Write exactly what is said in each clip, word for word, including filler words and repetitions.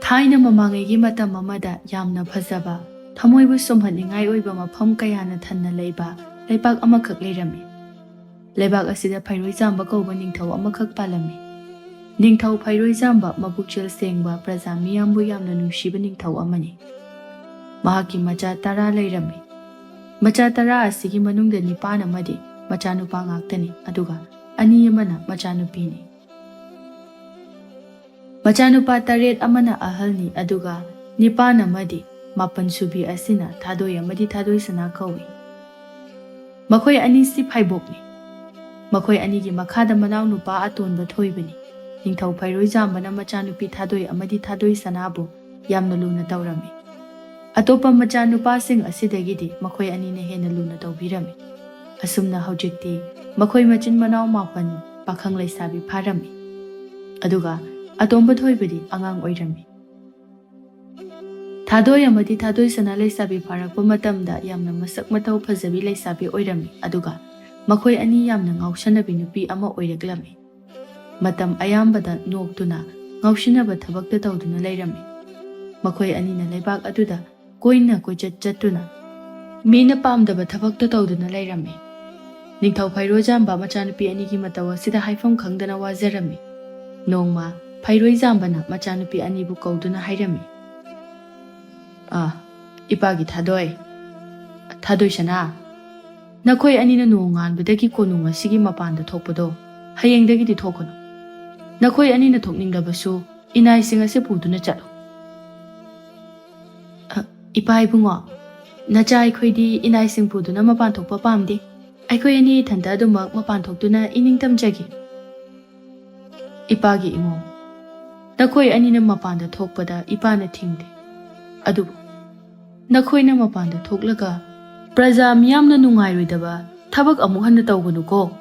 ꯊꯥꯏꯅ ꯃꯃꯥꯡꯉꯩꯒꯤ ꯃꯇꯝ ꯑꯃꯗ ꯌꯥꯝꯅ ꯐꯖꯕ, ꯊꯃꯣꯏꯕꯨ ꯁꯨꯝꯍꯠꯅꯤꯡꯉꯥꯏ ꯑꯣꯏꯕ ꯃꯐꯝ ꯀꯌꯥꯅ ꯊꯟꯅ ꯂꯩꯕ ꯂꯩꯕꯥꯛ ꯑꯃꯈꯛ ꯂꯩꯔꯝꯃꯤ꯫ ꯂꯩꯕꯥꯛ ꯑꯁꯤꯗ ꯐꯩꯔꯣꯏꯖꯥꯝꯕ ꯀꯧꯕ ꯅꯤꯡꯊꯧ ꯑꯃꯈꯛ ꯄꯥꯜꯂꯝꯃꯤ꯫ ꯅꯤꯡꯊꯧ ꯐꯩꯔꯣꯏꯖꯥꯝꯕ ꯃꯕꯨꯛꯆꯦꯜ ꯁꯦꯡꯕ, ꯄ꯭ꯔꯖꯥ ꯃꯤꯌꯥꯝꯕꯨ ꯌꯥꯝꯅ ꯅꯨꯡꯁꯤꯕ ꯅꯤꯡꯊꯧ ꯑꯃꯅꯤ꯫ ꯃꯍꯥꯛꯀꯤ ꯃꯆꯥ ꯇꯔꯥ ꯂꯩꯔꯝꯃꯤ꯫ ꯃꯆꯥ ꯇꯔꯥ ꯑꯁꯤꯒꯤ ꯃꯅꯨꯡꯗ ꯅꯤꯄꯥꯟ ꯑꯃꯗꯤ ꯃꯆꯥꯅꯨꯄꯥ ꯉꯥꯛꯇꯅꯤ, ꯑꯗꯨꯒ ꯑꯅꯤ ꯑꯃꯅ ꯃꯆꯥꯅꯨꯄꯤꯅꯤ꯫ ꯃꯆꯥꯅꯨꯄꯥ ꯇꯔꯦꯠ ꯑꯃꯅ ꯑꯍꯜꯅꯤ, ꯑꯗꯨꯒ ꯅꯤꯄꯥꯟ ꯑꯃꯗꯤ ꯃꯥꯄꯟ ꯁꯨꯕꯤ ꯑꯁꯤꯅ ꯊꯥꯗꯣꯏ ꯑꯃꯗꯤ ꯊꯥꯗꯣꯏ ꯁꯅꯥ ꯀꯧꯏ꯫ ꯃꯈꯣꯏ ꯑꯅꯤꯁꯤ ꯐꯥꯏꯕꯣꯛꯅꯤ꯫ ꯃꯈꯣꯏ ꯑꯅꯤꯒꯤ ꯃꯈꯥꯗ ꯃꯅꯥꯎꯅꯨꯄꯥ ꯑꯇꯣꯟꯕ ꯊꯣꯏꯕꯅꯤ꯫ ꯅꯤꯡꯊꯧ ꯐꯩꯔꯣꯏꯖꯥꯝꯕꯅ ꯃꯆꯥꯅꯨꯄꯤ ꯊꯥꯗꯣꯏ ꯑꯃꯗꯤ ꯊꯥꯗꯣꯏ ꯁꯅꯥꯕꯨ ꯌꯥꯝꯅ ꯂꯨꯅ ꯇꯧꯔꯝꯃꯤ꯫ ꯑꯇꯣꯞꯄ ꯃꯆꯥꯅꯨꯄꯥꯁꯤꯡ ꯑꯁꯤꯗꯒꯤꯗꯤ ꯃꯈꯣꯏ ꯑꯅꯤꯅ ꯍꯦꯟꯅ ꯂꯨꯅ ꯇꯧꯕꯤꯔꯝꯃꯤ꯫ ꯑꯁꯨꯝꯅ ꯍꯧꯖꯤꯛꯇꯤ ꯃꯈꯣꯏ ꯃꯆꯤꯟ ꯃꯅꯥꯎ ꯃꯥꯄꯟ ꯄꯥꯈꯪ ꯂꯩꯁꯥꯕꯤ ꯐꯥꯔꯝꯃꯤ꯫ ꯑꯗꯨꯒ ꯑꯇꯣꯝꯕ ꯊꯣꯏꯕꯗꯤ ꯑꯉꯥꯡ ꯑꯣꯏꯔꯝꯃꯤ꯫ ꯊꯥꯗꯣꯏ ꯑꯃꯗꯤ ꯊꯥꯗꯣꯏ ꯁꯅꯥ ꯂꯩꯁꯥꯕꯤ ꯐꯥꯔꯛꯄ ꯃꯇꯝꯗ ꯌꯥꯝꯅ ꯃꯁꯛ ꯃꯇꯧ ꯐꯖꯕꯤ ꯂꯩꯁꯥꯕꯤ ꯑꯣꯏꯔꯝꯃꯤ, ꯑꯗꯨꯒ ꯃꯈꯣꯏ ꯑꯅꯤ ꯌꯥꯝꯅ ꯉꯥꯎꯁꯟꯅꯕꯤ ꯅꯨꯄꯤ ꯑꯃ ꯑꯣꯏꯔꯛꯂꯝꯃꯤ꯫ ꯃꯇꯝ ꯑꯌꯥꯝꯕꯗ ꯅꯣꯛꯇꯨꯅ ꯉꯥꯎꯁꯤꯟꯅꯕ ꯊꯕꯛꯇ ꯇꯧꯗꯨꯅ ꯂꯩꯔꯝꯃꯤ꯫ ꯃꯈꯣꯏ ꯑꯅꯤꯅ ꯂꯩꯕꯥꯛ ꯑꯗꯨꯗ ꯀꯣꯏꯅ ꯀꯣꯏꯆꯠ ꯆꯠꯇꯨꯅ ꯃꯤꯅ ꯄꯥꯝꯗꯕ ꯊꯕꯛꯇ ꯇꯧꯗꯨꯅ ꯂꯩꯔꯝꯃꯤ꯫ ꯅꯤꯡꯊꯧ ꯐꯩꯔꯣꯏꯖꯥꯝꯕ ꯃꯆꯥꯅꯨꯄꯤ ꯑꯅꯤꯒꯤ ꯃꯇꯧ ꯑꯁꯤꯗ ꯍꯥꯏꯐꯝ ꯈꯪꯗꯅ ꯋꯥꯖꯔꯝꯃꯤ꯫ ꯅꯣꯡꯃ ꯐꯩꯔꯣꯏꯖꯥꯝꯕꯅ ꯃꯆꯥꯅꯨꯄꯤ ꯑꯅꯤꯕꯨ ꯀꯧꯗꯨꯅ ꯍꯥꯏꯔꯝꯃꯤ, "ꯑ, ꯏꯄꯥꯒꯤ ꯊꯥꯗꯣꯏ, ꯊꯥꯗꯣꯏ ꯁꯅꯥ, ꯅꯈꯣꯏ ꯑꯅꯤꯅ ꯅꯣꯡꯉꯥꯟꯕꯗꯒꯤ ꯀꯣꯅꯨꯡ ꯑꯁꯤꯒꯤ ꯃꯄꯥꯟꯗ ꯊꯣꯛꯄꯗꯣ ꯍꯌꯦꯡꯗꯒꯤꯗꯤ ꯊꯣꯛꯀꯅꯨ꯫ ꯅꯈꯣꯏ ꯑꯅꯤꯅ ꯊꯣꯛꯅꯤꯡꯂꯕꯁꯨ ꯏꯅꯥꯏꯁꯤꯡ ꯑꯁꯤ ꯄꯨꯗꯨꯅ ꯆꯠꯂꯨ꯫" "ꯑ, ꯏꯄꯥ ꯏꯕꯨꯡꯉꯣ, ꯅꯆꯥ ꯑꯩꯈꯣꯏꯗꯤ ꯏꯅꯥꯏꯁꯤꯡ ꯄꯨꯗꯨꯅ ꯃꯄꯥꯟ ꯊꯣꯛꯄ ꯄꯥꯝꯗꯦ꯫ ꯑꯩꯈꯣꯏ ꯑꯅꯤ ꯏꯊꯟꯇ ꯑꯗꯨꯃꯛ ꯃꯄꯥꯟ ꯊꯣꯛꯇꯨꯅ ꯏꯅꯤꯡ ꯇꯝꯖꯒꯦ꯫" "ꯏꯄꯥꯒꯤ ꯏꯃꯣꯝ, ꯅꯈꯣꯏ ꯑꯅꯤꯅ ꯃꯄꯥꯟꯗ ꯊꯣꯛꯄꯗ ꯏꯄꯥꯅ ꯊꯤꯡꯗꯦ꯫ ꯑꯗꯨꯕꯨ ꯅꯈꯣꯏꯅ ꯃꯄꯥꯟꯗ ꯊꯣꯛꯂꯒ ꯄ꯭ꯔꯖꯥ ꯃꯤꯌꯥꯝꯅ ꯅꯨꯡꯉꯥꯏꯔꯣꯏꯗꯕ ꯊꯕꯛ ꯑꯃꯨꯛ ꯍꯟꯅ ꯇꯧꯒꯅꯨꯀꯣ꯫"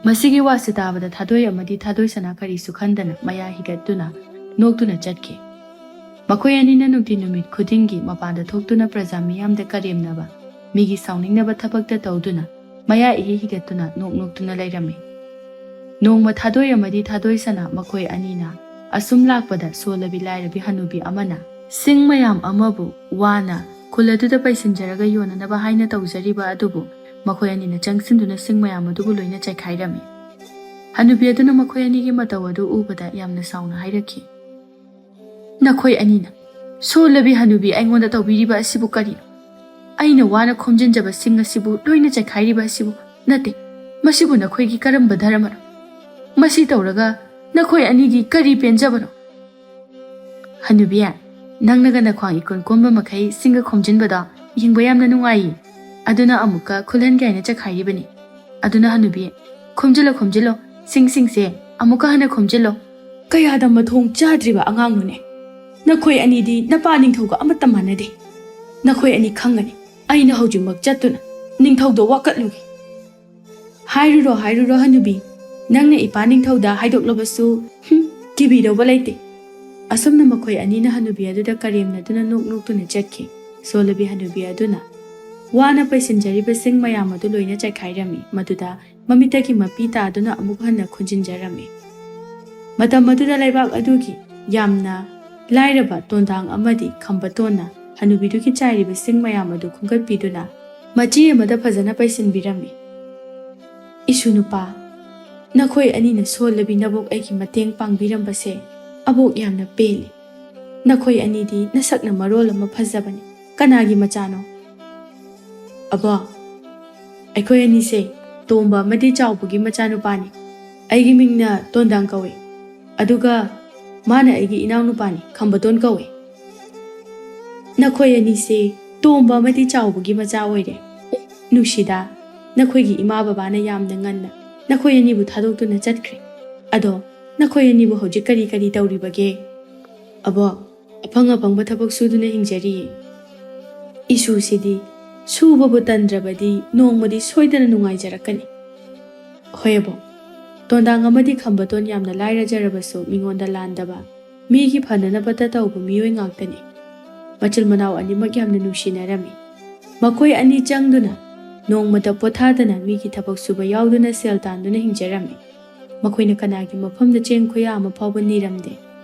ꯃꯁꯤꯒꯤ ꯋꯥꯁꯤ ꯇꯥꯕꯗ ꯊꯥꯗꯣꯏ ꯑꯃꯗꯤ ꯊꯥꯗꯣꯏ ꯁꯅꯥ ꯀꯔꯤꯁꯨ ꯈꯟꯗꯅ ꯃꯌꯥ ꯍꯤꯒꯠꯇꯨꯅ ꯅꯣꯛꯇꯨꯅ ꯆꯠꯈꯤ꯫ ꯃꯈꯣꯏ ꯑꯅꯤꯅ ꯅꯨꯡꯇꯤ ꯅꯨꯃꯤꯠ ꯈꯨꯗꯤꯡꯒꯤ ꯃꯄꯥꯟꯗ ꯊꯣꯛꯇꯨꯅ ꯄ꯭ꯔꯖꯥ ꯃꯤꯌꯥꯝꯗ ꯀꯔꯦꯝꯅꯕ, ꯃꯤꯒꯤ ꯁꯥꯎꯅꯤꯡꯅꯕ ꯊꯕꯛꯇ ꯇꯧꯗꯨꯅ ꯃꯌꯥ ꯏꯍꯤ ꯍꯤꯒꯠꯇꯨꯅ ꯅꯣꯛ ꯅꯣꯛꯇꯨꯅ ꯂꯩꯔꯝꯃꯤ꯫ ꯅꯣꯡꯃ ꯊꯥꯗꯣꯏ ꯑꯃꯗꯤ ꯊꯥꯗꯣꯏ ꯁꯅꯥ ꯃꯈꯣꯏ ꯑꯅꯤꯅ ꯑꯁꯨꯝ ꯂꯥꯛꯄꯗ ꯁꯣꯜꯂꯕꯤ ꯂꯥꯏꯔꯕꯤ ꯍꯅꯨꯕꯤ ꯑꯃꯅ ꯁꯤꯡ ꯃꯌꯥꯝ ꯑꯃꯕꯨ ꯋꯥꯅ ꯈꯨꯜ ꯑꯗꯨꯗ ꯄꯩꯁꯤꯟꯖꯔꯒ ꯌꯣꯟꯅꯅꯕ ꯍꯥꯏꯅ ꯇꯧꯖꯔꯤꯕ ꯑꯗꯨꯕꯨ ꯃꯈꯣꯏ ꯑꯅꯤꯅ ꯆꯪꯁꯤꯟꯗꯨꯅ ꯁꯤꯡ ꯃꯌꯥꯝ ꯑꯗꯨꯕꯨ ꯂꯣꯏꯅ ꯆꯥꯏꯈꯥꯏꯔꯝꯃꯤ꯫ ꯍꯅꯨꯕꯤ ꯑꯗꯨꯅ ꯃꯈꯣꯏ ꯑꯅꯤꯒꯤ ꯃꯇꯧ ꯑꯗꯨ ꯎꯕꯗ ꯌꯥꯝꯅ ꯁꯥꯎꯅ ꯍꯥꯏꯔꯛꯈꯤ, "ꯅꯈꯣꯏ ꯑꯅꯤꯅ ꯁꯣꯜꯂꯕꯤ ꯍꯅꯨꯕꯤ ꯑꯩꯉꯣꯟꯗ ꯇꯧꯕꯤꯔꯤꯕ ꯑꯁꯤꯕꯨ ꯀꯔꯤꯅꯣ? ꯑꯩꯅ ꯋꯥꯅ ꯈꯣꯝꯖꯤꯟꯖꯕ ꯁꯤꯡ ꯑꯁꯤꯕꯨ ꯂꯣꯏꯅ ꯆꯥꯏꯈꯥꯏꯔꯤꯕ ꯑꯁꯤꯕꯨ ꯅꯠꯇꯦ꯫ ꯃꯁꯤꯕꯨ ꯅꯈꯣꯏꯒꯤ ꯀꯔꯝꯕ ꯙꯔꯃꯅꯣ? ꯃꯁꯤ ꯇꯧꯔꯒ ꯅꯈꯣꯏ ꯑꯅꯤꯒꯤ ꯀꯔꯤ ꯄꯦꯟꯖꯕꯅꯣ?" "ꯍꯅꯨꯕꯤ, ꯅꯪꯅꯒ ꯅꯈ꯭ꯋꯥꯡ ꯏꯀꯣꯟ ꯀꯣꯟꯕ ꯃꯈꯩ ꯁꯤꯡꯒ ꯈꯣꯝꯖꯤꯟꯕꯗꯣ ꯌꯦꯡꯕ ꯌꯥꯝꯅ ꯅꯨꯡꯉꯥꯏꯌꯦ꯫ ꯑꯗꯨꯅ ꯑꯃꯨꯛꯀ ꯈꯨꯜꯍꯟꯒꯦ ꯍꯥꯏꯅ ꯆꯥꯏꯈꯥꯏꯔꯤꯕꯅꯤ꯫ ꯑꯗꯨꯅ ꯍꯅꯨꯕꯤ, ꯈꯣꯝꯖꯤꯜꯂꯣ, ꯈꯣꯝꯖꯤꯜꯂꯣ, ꯁꯤꯡꯁꯤꯡꯁꯦ ꯑꯃꯨꯛꯀ ꯍꯟꯅ ꯈꯣꯝꯖꯤꯜꯂꯣ꯫" "ꯀꯌꯥꯗ ꯃꯊꯣꯡ ꯆꯥꯗ꯭ꯔꯤꯕ ꯑꯉꯥꯡꯅꯣꯅꯦ! ꯅꯈꯣꯏ ꯑꯅꯤꯗꯤ ꯅꯄꯥ ꯅꯤꯡꯊꯧꯒ ꯑꯃꯠꯇ ꯃꯥꯟꯅꯗꯦ꯫ ꯅꯈꯣꯏ ꯑꯅꯤ ꯈꯪꯒꯅꯤ꯫ ꯑꯩꯅ ꯍꯧꯖꯤꯛꯃꯛ ꯆꯠꯇꯨꯅ ꯅꯤꯡꯊꯧꯗ ꯋꯥꯀꯠꯂꯨꯒꯦ꯫" "ꯍꯥꯏꯔꯨꯔꯣ, ꯍꯥꯏꯔꯨꯔꯣ ꯍꯅꯨꯕꯤ꯫ ꯅꯪꯅ ꯏꯄꯥ ꯅꯤꯡꯊꯧꯗ ꯍꯥꯏꯗꯣꯛꯂꯕꯁꯨ, ꯍꯨꯝ, ꯀꯤꯕꯤꯗꯧꯕ ꯂꯩꯇꯦ꯫" ꯑꯁꯨꯝꯅ ꯃꯈꯣꯏ ꯑꯅꯤꯅ ꯍꯅꯨꯕꯤ ꯑꯗꯨꯗ ꯀꯔꯦꯝꯅꯗꯨꯅ ꯅꯣꯛ ꯅꯣꯛꯇꯨꯅ ꯆꯠꯈꯤ꯫ ꯁꯣꯜꯂꯕꯤ ꯍꯅꯨꯕꯤ ꯑꯗꯨꯅ ꯋꯥꯅ ꯄꯩꯁꯤꯟꯖꯔꯤꯕ ꯁꯤꯡ ꯃꯌꯥꯝ ꯑꯗꯨ ꯂꯣꯏꯅ ꯆꯥꯏꯈꯥꯏꯔꯝꯃꯤ꯫ ꯃꯗꯨꯗ ꯃꯃꯤꯠꯇꯒꯤ ꯃꯄꯤ ꯇꯥꯗꯨꯅ ꯑꯃꯨꯛ ꯍꯟꯅ ꯈꯨꯟꯖꯤꯟꯖꯔꯝꯃꯤ꯫ ꯃꯇꯝ ꯑꯗꯨꯗ ꯂꯩꯕꯥꯛ ꯑꯗꯨꯒꯤ ꯌꯥꯝꯅ ꯂꯥꯏꯔꯕ ꯇꯣꯟꯗꯥꯡ ꯑꯃꯗꯤ ꯈꯝꯕꯇꯣꯟꯅ ꯍꯅꯨꯕꯤꯗꯨꯒꯤ ꯆꯥꯏꯔꯤꯕ ꯁꯤꯡ ꯃꯌꯥꯝ ꯑꯗꯨ ꯈꯨꯟꯒꯠꯄꯤꯗꯨꯅ ꯃꯆꯤ ꯑꯃꯗ ꯐꯖꯅ ꯄꯩꯁꯤꯟꯕꯤꯔꯝꯃꯤ꯫ "ꯏꯁꯨ ꯅꯨꯄꯥ, ꯅꯈꯣꯏ ꯑꯅꯤꯅ ꯁꯣꯜꯂꯕꯤ ꯅꯕꯣꯛ ꯑꯩꯒꯤ ꯃꯇꯦꯡ ꯄꯥꯡꯕꯤꯔꯝꯕꯁꯦ ꯑꯕꯣꯛ ꯌꯥꯝꯅ ꯄꯦꯜꯂꯤ꯫ ꯅꯈꯣꯏ ꯑꯅꯤꯗꯤ ꯅꯁꯛꯅ ꯃꯔꯣꯜ ꯑꯃ ꯐꯖꯕꯅꯤ꯫ ꯀꯅꯥꯒꯤ ꯃꯆꯥꯅꯣ?" "ꯑꯕꯣꯛ, ꯑꯩꯈꯣꯏ ꯑꯅꯤꯁꯦ ꯇꯣꯝꯕ ꯑꯃꯗꯤ ꯆꯥꯎꯕꯒꯤ ꯃꯆꯥꯅꯨꯄꯥꯅꯤ꯫ ꯑꯩꯒꯤ ꯃꯤꯡꯅ ꯇꯣꯟꯗꯥꯡ ꯀꯧꯏ꯫ ꯑꯗꯨꯒ ꯃꯥꯅ ꯑꯩꯒꯤ ꯏꯅꯥꯎꯅꯨꯄꯥꯅꯤ, ꯈꯝꯕꯇꯣꯟ ꯀꯧꯏ꯫" "ꯅꯈꯣꯏ ꯑꯅꯤꯁꯦ ꯇꯣꯝꯕ ꯑꯃꯗꯤ ꯆꯥꯎꯕꯒꯤ ꯃꯆꯥ ꯑꯣꯏꯔꯦ꯫ ꯅꯨꯡꯁꯤꯗ, ꯅꯈꯣꯏꯒꯤ ꯏꯃꯥ ꯕꯕꯥꯅ ꯌꯥꯝꯅ ꯉꯟꯅ ꯅꯈꯣꯏ ꯑꯅꯤꯕꯨ ꯊꯥꯗꯣꯛꯇꯨꯅ ꯆꯠꯈ꯭ꯔꯦ꯫ ꯑꯗꯣ ꯅꯈꯣꯏ ꯑꯅꯤꯕꯨ ꯍꯧꯖꯤꯛ ꯀꯔꯤ ꯀꯔꯤ ꯇꯧꯔꯤꯕꯒꯦ?" "ꯑꯕꯣꯛ, ꯑꯐꯪ ꯑꯐꯪꯕ ꯊꯕꯛ ꯁꯨꯗꯨꯅ ꯍꯤꯡꯖꯔꯤꯌꯦ꯫ ꯏꯁꯨꯁꯤꯗꯤ ꯁꯨꯕꯕꯨ ꯇꯟꯗ꯭ꯔꯕꯗꯤ ꯅꯣꯡꯃꯗꯤ ꯁꯣꯏꯗꯅ ꯅꯨꯡꯉꯥꯏꯖꯔꯛꯀꯅꯤ꯫" "ꯍꯣꯏ ꯑꯕꯣꯛ, ꯇꯣꯟꯗꯥꯡ ꯑꯃꯗꯤ ꯈꯝꯕꯇꯣꯟ ꯌꯥꯝꯅ ꯂꯥꯏꯔꯖꯔꯕꯁꯨ ꯃꯤꯉꯣꯟꯗ ꯂꯥꯟꯗꯕ, ꯃꯤꯒꯤ ꯐꯅꯅꯕꯇ ꯇꯧꯕ ꯃꯤꯑꯣꯏ ꯉꯥꯛꯇꯅꯤ꯫ ꯃꯆꯤꯜ ꯃꯅꯥꯎ ꯑꯅꯤꯃꯛ ꯌꯥꯝꯅ ꯅꯨꯡꯁꯤꯅꯔꯝꯃꯤ꯫ ꯃꯈꯣꯏ ꯑꯅꯤ ꯆꯪꯗꯨꯅ ꯅꯣꯡꯃꯇ ꯄꯣꯊꯥꯗꯅ ꯃꯤꯒꯤ ꯊꯕꯛ ꯁꯨꯕ ꯌꯥꯎꯗꯨꯅ ꯁꯦꯜ ꯇꯥꯟꯗꯨꯅ ꯍꯤꯡꯖꯔꯝꯃꯤ꯫ ꯃꯈꯣꯏꯅ ꯀꯅꯥꯒꯤ ꯃꯐꯝꯗ ꯆꯦꯡ ꯈꯨꯌꯥ ꯑꯃ ꯐꯥꯎꯕ ꯅꯤꯔꯝꯗꯦ꯫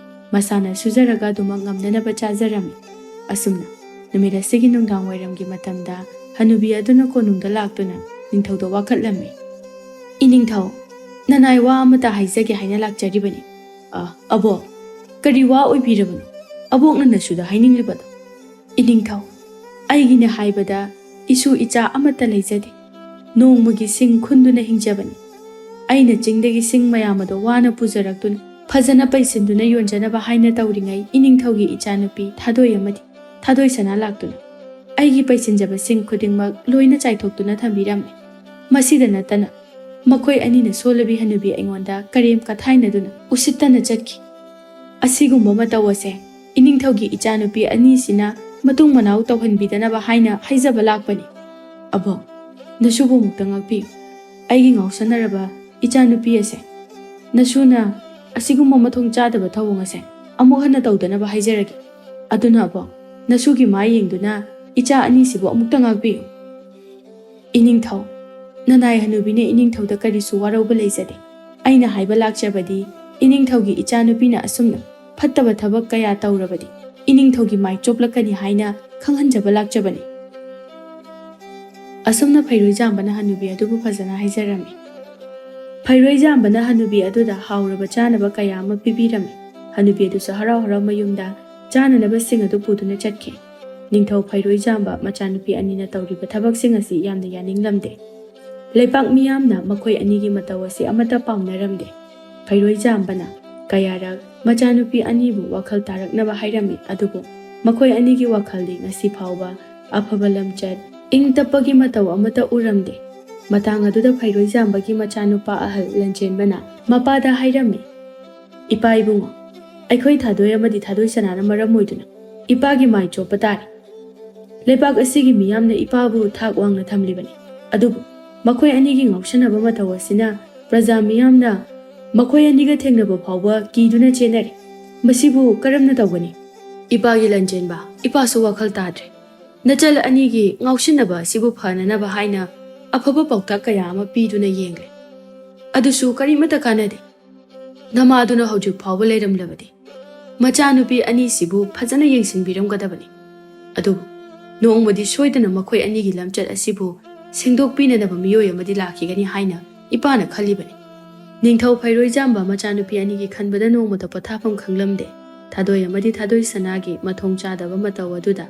ꯃꯁꯥꯅ ꯁꯨꯖꯔꯒ ꯑꯗꯨꯃꯛ ꯉꯝꯅꯅꯕ ꯆꯥꯖꯔꯝꯃꯤ꯫ ꯑꯁꯨꯝꯅ ꯅꯨꯃꯤꯠ ꯑꯁꯤꯒꯤ ꯅꯨꯡꯗꯥꯡ ꯋꯥꯏꯔꯝꯒꯤ ꯃꯇꯝꯗ ꯍꯅꯨꯕꯤ ꯑꯗꯨꯅ ꯀꯣꯅꯨꯡꯗ ꯂꯥꯛꯇꯨꯅ ꯅꯤꯡꯊꯧꯗ ꯋꯥꯀꯠꯂꯝꯃꯤ꯫ "ꯏꯅꯤꯡꯊꯧ, ꯅꯅꯥꯏ ꯋꯥ ꯑꯃꯇ ꯍꯥꯏꯖꯒꯦ ꯍꯥꯏꯅ ꯂꯥꯛꯆꯔꯤꯕꯅꯤ꯫" "ꯑ, ꯑꯕꯣꯛ, ꯀꯔꯤ ꯋꯥ ꯑꯣꯏꯕꯤꯔꯕꯅꯣ? ꯑꯕꯣꯛꯅ ꯅꯁꯨꯗ ꯍꯥꯏꯅꯤꯡꯂꯤꯕꯗꯣ?" "ꯏꯅꯤꯡꯊꯧ, ꯑꯩꯒꯤꯅ ꯍꯥꯏꯕꯗ ꯏꯁꯨ ꯏꯆꯥ ꯑꯃꯠꯇ ꯂꯩꯖꯗꯦ꯫ ꯅꯣꯡꯃꯒꯤ ꯁꯤꯡ ꯈꯨꯟꯗꯨꯅ ꯍꯤꯡꯖꯕꯅꯤ꯫ ꯑꯩꯅ ꯆꯤꯡꯗꯒꯤ ꯁꯤꯡ ꯃꯌꯥꯝ ꯑꯗꯣ ꯋꯥꯅ ꯄꯨꯖꯔꯛꯇꯨꯅ ꯐꯖꯅ ꯄꯩꯁꯤꯟꯗꯨꯅ ꯌꯣꯟꯖꯅꯕ ꯍꯥꯏꯅ ꯇꯧꯔꯤꯉꯩ ꯏꯅꯤꯡꯊꯧꯒꯤ ꯏꯆꯥꯅꯨꯄꯤ ꯊꯥꯗꯣꯏ ꯑꯃꯗꯤ ꯊꯥꯗꯣꯏ ꯁꯅꯥ ꯂꯥꯛꯇꯨꯅ ꯑꯩꯒꯤ ꯄꯩꯁꯤꯟꯖꯕ ꯁꯤꯡ ꯈꯨꯗꯤꯡꯃꯛ ꯂꯣꯏꯅ ꯆꯥꯏꯊꯣꯛꯇꯨꯅ ꯊꯝꯕꯤꯔꯝꯃꯤ꯫ ꯃꯁꯤꯗ ꯅꯠꯇꯅ ꯃꯈꯣꯏ ꯑꯅꯤꯅ ꯁꯣꯜꯂꯕꯤ ꯍꯅꯨꯕꯤ ꯑꯩꯉꯣꯟꯗ ꯀꯔꯦꯝ ꯀꯊꯥꯏꯅꯗꯨꯅ ꯎꯁꯤꯠꯇꯅ ꯆꯠꯈꯤ꯫ ꯑꯁꯤꯒꯨꯝꯕ ꯃꯇꯧ ꯑꯁꯦ ꯏꯅꯤꯡꯊꯧꯒꯤ ꯏꯆꯥꯅꯨꯄꯤ ꯑꯅꯤꯁꯤꯅ ꯃꯇꯨꯡ ꯃꯅꯥꯎ ꯇꯧꯍꯟꯕꯤꯗꯅꯕ ꯍꯥꯏꯅ ꯍꯥꯏꯖꯕ ꯂꯥꯛꯄꯅꯤ꯫ ꯑꯕꯣꯛ, ꯅꯁꯨꯕꯨ ꯑꯃꯨꯛꯇ ꯉꯥꯛꯄꯤꯌꯨ꯫ ꯑꯩꯒꯤ ꯉꯥꯎꯁꯟꯅꯔꯕ ꯏꯆꯥꯅꯨꯄꯤ ꯑꯁꯦ, ꯅꯁꯨꯅ ꯑꯁꯤꯒꯨꯝꯕ ꯃꯊꯣꯡ ꯆꯥꯗꯕ ꯊꯧꯑꯣꯡ ꯑꯁꯦ ꯑꯃꯨꯛ ꯍꯟꯅ ꯇꯧꯗꯅꯕ ꯍꯥꯏꯖꯔꯒꯦ꯫ ꯑꯗꯨꯅ ꯑꯕꯣꯛ, ꯅꯁꯨꯒꯤ ꯃꯥꯏ ꯌꯦꯡꯗꯨꯅ ꯏꯆꯥ ꯑꯅꯤꯁꯤꯕꯨ ꯑꯃꯨꯛꯇ ꯉꯥꯛꯄꯤꯌꯨ꯫" "ꯏꯅꯤꯡꯊꯧ, ꯅꯅꯥꯏ ꯍꯅꯨꯕꯤꯅ ꯏꯅꯤꯡꯊꯧꯗ ꯀꯔꯤꯁꯨ ꯋꯥꯔꯧꯕ ꯂꯩꯖꯗꯦ꯫ ꯑꯩꯅ ꯍꯥꯏꯕ ꯂꯥꯛꯆꯕꯗꯤ, ꯏꯅꯤꯡꯊꯧꯒꯤ ꯏꯆꯥꯅꯨꯄꯤꯅ ꯑꯁꯨꯝꯅ ꯐꯠꯇꯕ ꯊꯕꯛ ꯀꯌꯥ ꯇꯧꯔꯕꯗꯤ ꯏꯅꯤꯡꯊꯧꯒꯤ ꯃꯥꯏ ꯆꯣꯞꯂꯛꯀꯅꯤ ꯍꯥꯏꯅ ꯈꯪꯍꯟꯖꯕ ꯂꯥꯛꯆꯕꯅꯤ꯫" ꯑꯁꯨꯝꯅ ꯐꯩꯔꯣꯏꯖꯥꯝꯕꯅ ꯍꯅꯨꯕꯤ ꯑꯗꯨꯕꯨ ꯐꯖꯅ ꯍꯥꯏꯖꯔꯝꯃꯤ꯫ ꯐꯩꯔꯣꯏꯖꯥꯝꯕꯅ ꯍꯅꯨꯕꯤ ꯑꯗꯨꯗ ꯍꯥꯎꯔꯕ ꯆꯥꯅꯕ ꯀꯌꯥ ꯑꯃ ꯄꯤꯕꯤꯔꯝꯃꯤ꯫ ꯍꯅꯨꯕꯤ ꯑꯗꯨꯁꯨ ꯍꯔꯥꯎ ꯍꯔꯥꯎ ꯃꯌꯨꯝꯗ ꯆꯥꯅꯅꯕꯁꯤꯡ ꯑꯗꯨ ꯄꯨꯗꯨꯅ ꯆꯠꯈꯤ꯫ ꯅꯤꯡꯊꯧ ꯐꯩꯔꯣꯏꯖꯥꯝꯕ ꯃꯆꯥꯅꯨꯄꯤ ꯑꯅꯤꯅ ꯇꯧꯔꯤꯕ ꯊꯕꯛꯁꯤꯡ ꯑꯁꯤ ꯌꯥꯝꯅ ꯌꯥꯅꯤꯡꯂꯝꯗꯦ꯫ ꯂꯩꯄꯥꯛ ꯃꯤꯌꯥꯝꯅ ꯃꯈꯣꯏ ꯑꯅꯤꯒꯤ ꯃꯇꯧ ꯑꯁꯤ ꯑꯃꯠꯇ ꯄꯥꯝꯅꯔꯝꯗꯦ꯫ ꯐꯩꯔꯣꯏꯖꯥꯝꯕꯅ ꯀꯌꯥꯔꯛ ꯃꯆꯥꯅꯨꯄꯤ ꯑꯅꯤꯕꯨ ꯋꯥꯈꯜ ꯇꯥꯔꯛꯅꯕ ꯍꯥꯏꯔꯝꯃꯤ, ꯑꯗꯨꯕꯨ ꯃꯈꯣꯏ ꯑꯅꯤꯒꯤ ꯋꯥꯈꯜꯗꯤ ꯉꯁꯤ ꯐꯥꯎꯕ ꯑꯐꯕ ꯂꯝꯆꯠ, ꯏꯪ ꯇꯞꯄꯒꯤ ꯃꯇꯧ ꯑꯃꯠꯇ ꯎꯔꯝꯗꯦ꯫ ꯃꯇꯥꯡ ꯑꯗꯨꯗ ꯐꯩꯔꯣꯏꯖꯥꯝꯕꯒꯤ ꯃꯆꯥꯅꯨꯄꯥ ꯑꯍꯜ ꯂꯟꯆꯦꯟꯕꯅ ꯃꯄꯥꯗ ꯍꯥꯏꯔꯝꯃꯤ, "ꯏꯄꯥ ꯏꯕꯨꯡꯉꯣ, ꯑꯩꯈꯣꯏ ꯊꯥꯗꯣꯏ ꯑꯃꯗꯤ ꯊꯥꯗꯣꯏ ꯁꯅꯥꯅ ꯃꯔꯝ ꯑꯣꯏꯗꯨꯅ ꯏꯄꯥꯒꯤ ꯃꯥꯏ ꯆꯣꯞꯄ ꯇꯥꯔꯦ꯫ ꯂꯩꯕꯥꯛ ꯑꯁꯤꯒꯤ ꯃꯤꯌꯥꯝꯅ ꯏꯄꯥꯕꯨ ꯊꯥꯛ ꯋꯥꯡꯅ ꯊꯝꯂꯤꯕꯅꯤ, ꯑꯗꯨꯕꯨ ꯃꯈꯣꯏ ꯑꯅꯤꯒꯤ ꯉꯥꯎꯁꯟꯅꯕ ꯃꯇꯧ ꯑꯁꯤꯅ ꯄ꯭ꯔꯖꯥ ꯃꯤꯌꯥꯝꯅ ꯃꯈꯣꯏ ꯑꯅꯤꯒ ꯊꯦꯡꯅꯕ ꯐꯥꯎꯕ ꯀꯤꯗꯨꯅ ꯆꯦꯟꯅꯔꯦ꯫ ꯃꯁꯤꯕꯨ ꯀꯔꯝꯅ ꯇꯧꯒꯅꯤ?" "ꯏꯄꯥꯒꯤ ꯂꯟꯆꯦꯟꯕ, ꯏꯄꯥꯁꯨ ꯋꯥꯈꯜ ꯇꯥꯗ꯭ꯔꯦ꯫ ꯅꯆꯜ ꯑꯅꯤꯒꯤ ꯉꯥꯎꯁꯤꯟꯅꯕ ꯑꯁꯤꯕꯨ ꯐꯅꯅꯕ ꯍꯥꯏꯅ ꯑꯐꯕ ꯄꯥꯎꯇꯥꯛ ꯀꯌꯥ ꯑꯃ ꯄꯤꯗꯨꯅ ꯌꯦꯡꯂꯦ꯫ ꯑꯗꯨꯁꯨ ꯀꯔꯤꯃꯠꯇ ꯀꯥꯟꯅꯗꯦ꯫ ꯅꯃꯥꯗꯨꯅ ꯍꯧꯖꯤꯛ ꯐꯥꯎꯕ ꯂꯩꯔꯝꯂꯕꯗꯤ ꯃꯆꯥꯅꯨꯄꯤ ꯑꯅꯤꯁꯤꯕꯨ ꯐꯖꯅ ꯌꯦꯡꯁꯤꯟꯕꯤꯔꯝꯒꯗꯕꯅꯤ꯫ ꯑꯗꯨꯕꯨ ꯅꯣꯡꯃꯗꯤ ꯁꯣꯏꯗꯅ ꯃꯈꯣꯏ ꯑꯅꯤꯒꯤ ꯂꯝꯆꯠ ꯑꯁꯤꯕꯨ ꯁꯦꯡꯗꯣꯛꯄꯤꯅꯅꯕ ꯃꯤꯑꯣꯏ ꯑꯃꯗꯤ ꯂꯥꯛꯈꯤꯒꯅꯤ ꯍꯥꯏꯅ ꯏꯄꯥꯅ ꯈꯜꯂꯤꯕꯅꯤ꯫ ꯅꯤꯡꯊꯧ ꯐꯩꯔꯣꯏꯖꯥꯝꯕ ꯃꯆꯥꯅꯨꯄꯤ ꯑꯅꯤꯒꯤ ꯈꯟꯕꯗ ꯅꯣꯡꯃꯇ ꯄꯣꯊꯥꯐꯝ ꯈꯪꯂꯝꯗꯦ꯫ ꯊꯥꯗꯣꯏ ꯑꯃꯗꯤ ꯊꯥꯗꯣꯏ ꯁꯅꯥꯒꯤ ꯃꯊꯣꯡ ꯆꯥꯗꯕ ꯃꯇꯧ ꯑꯗꯨꯗ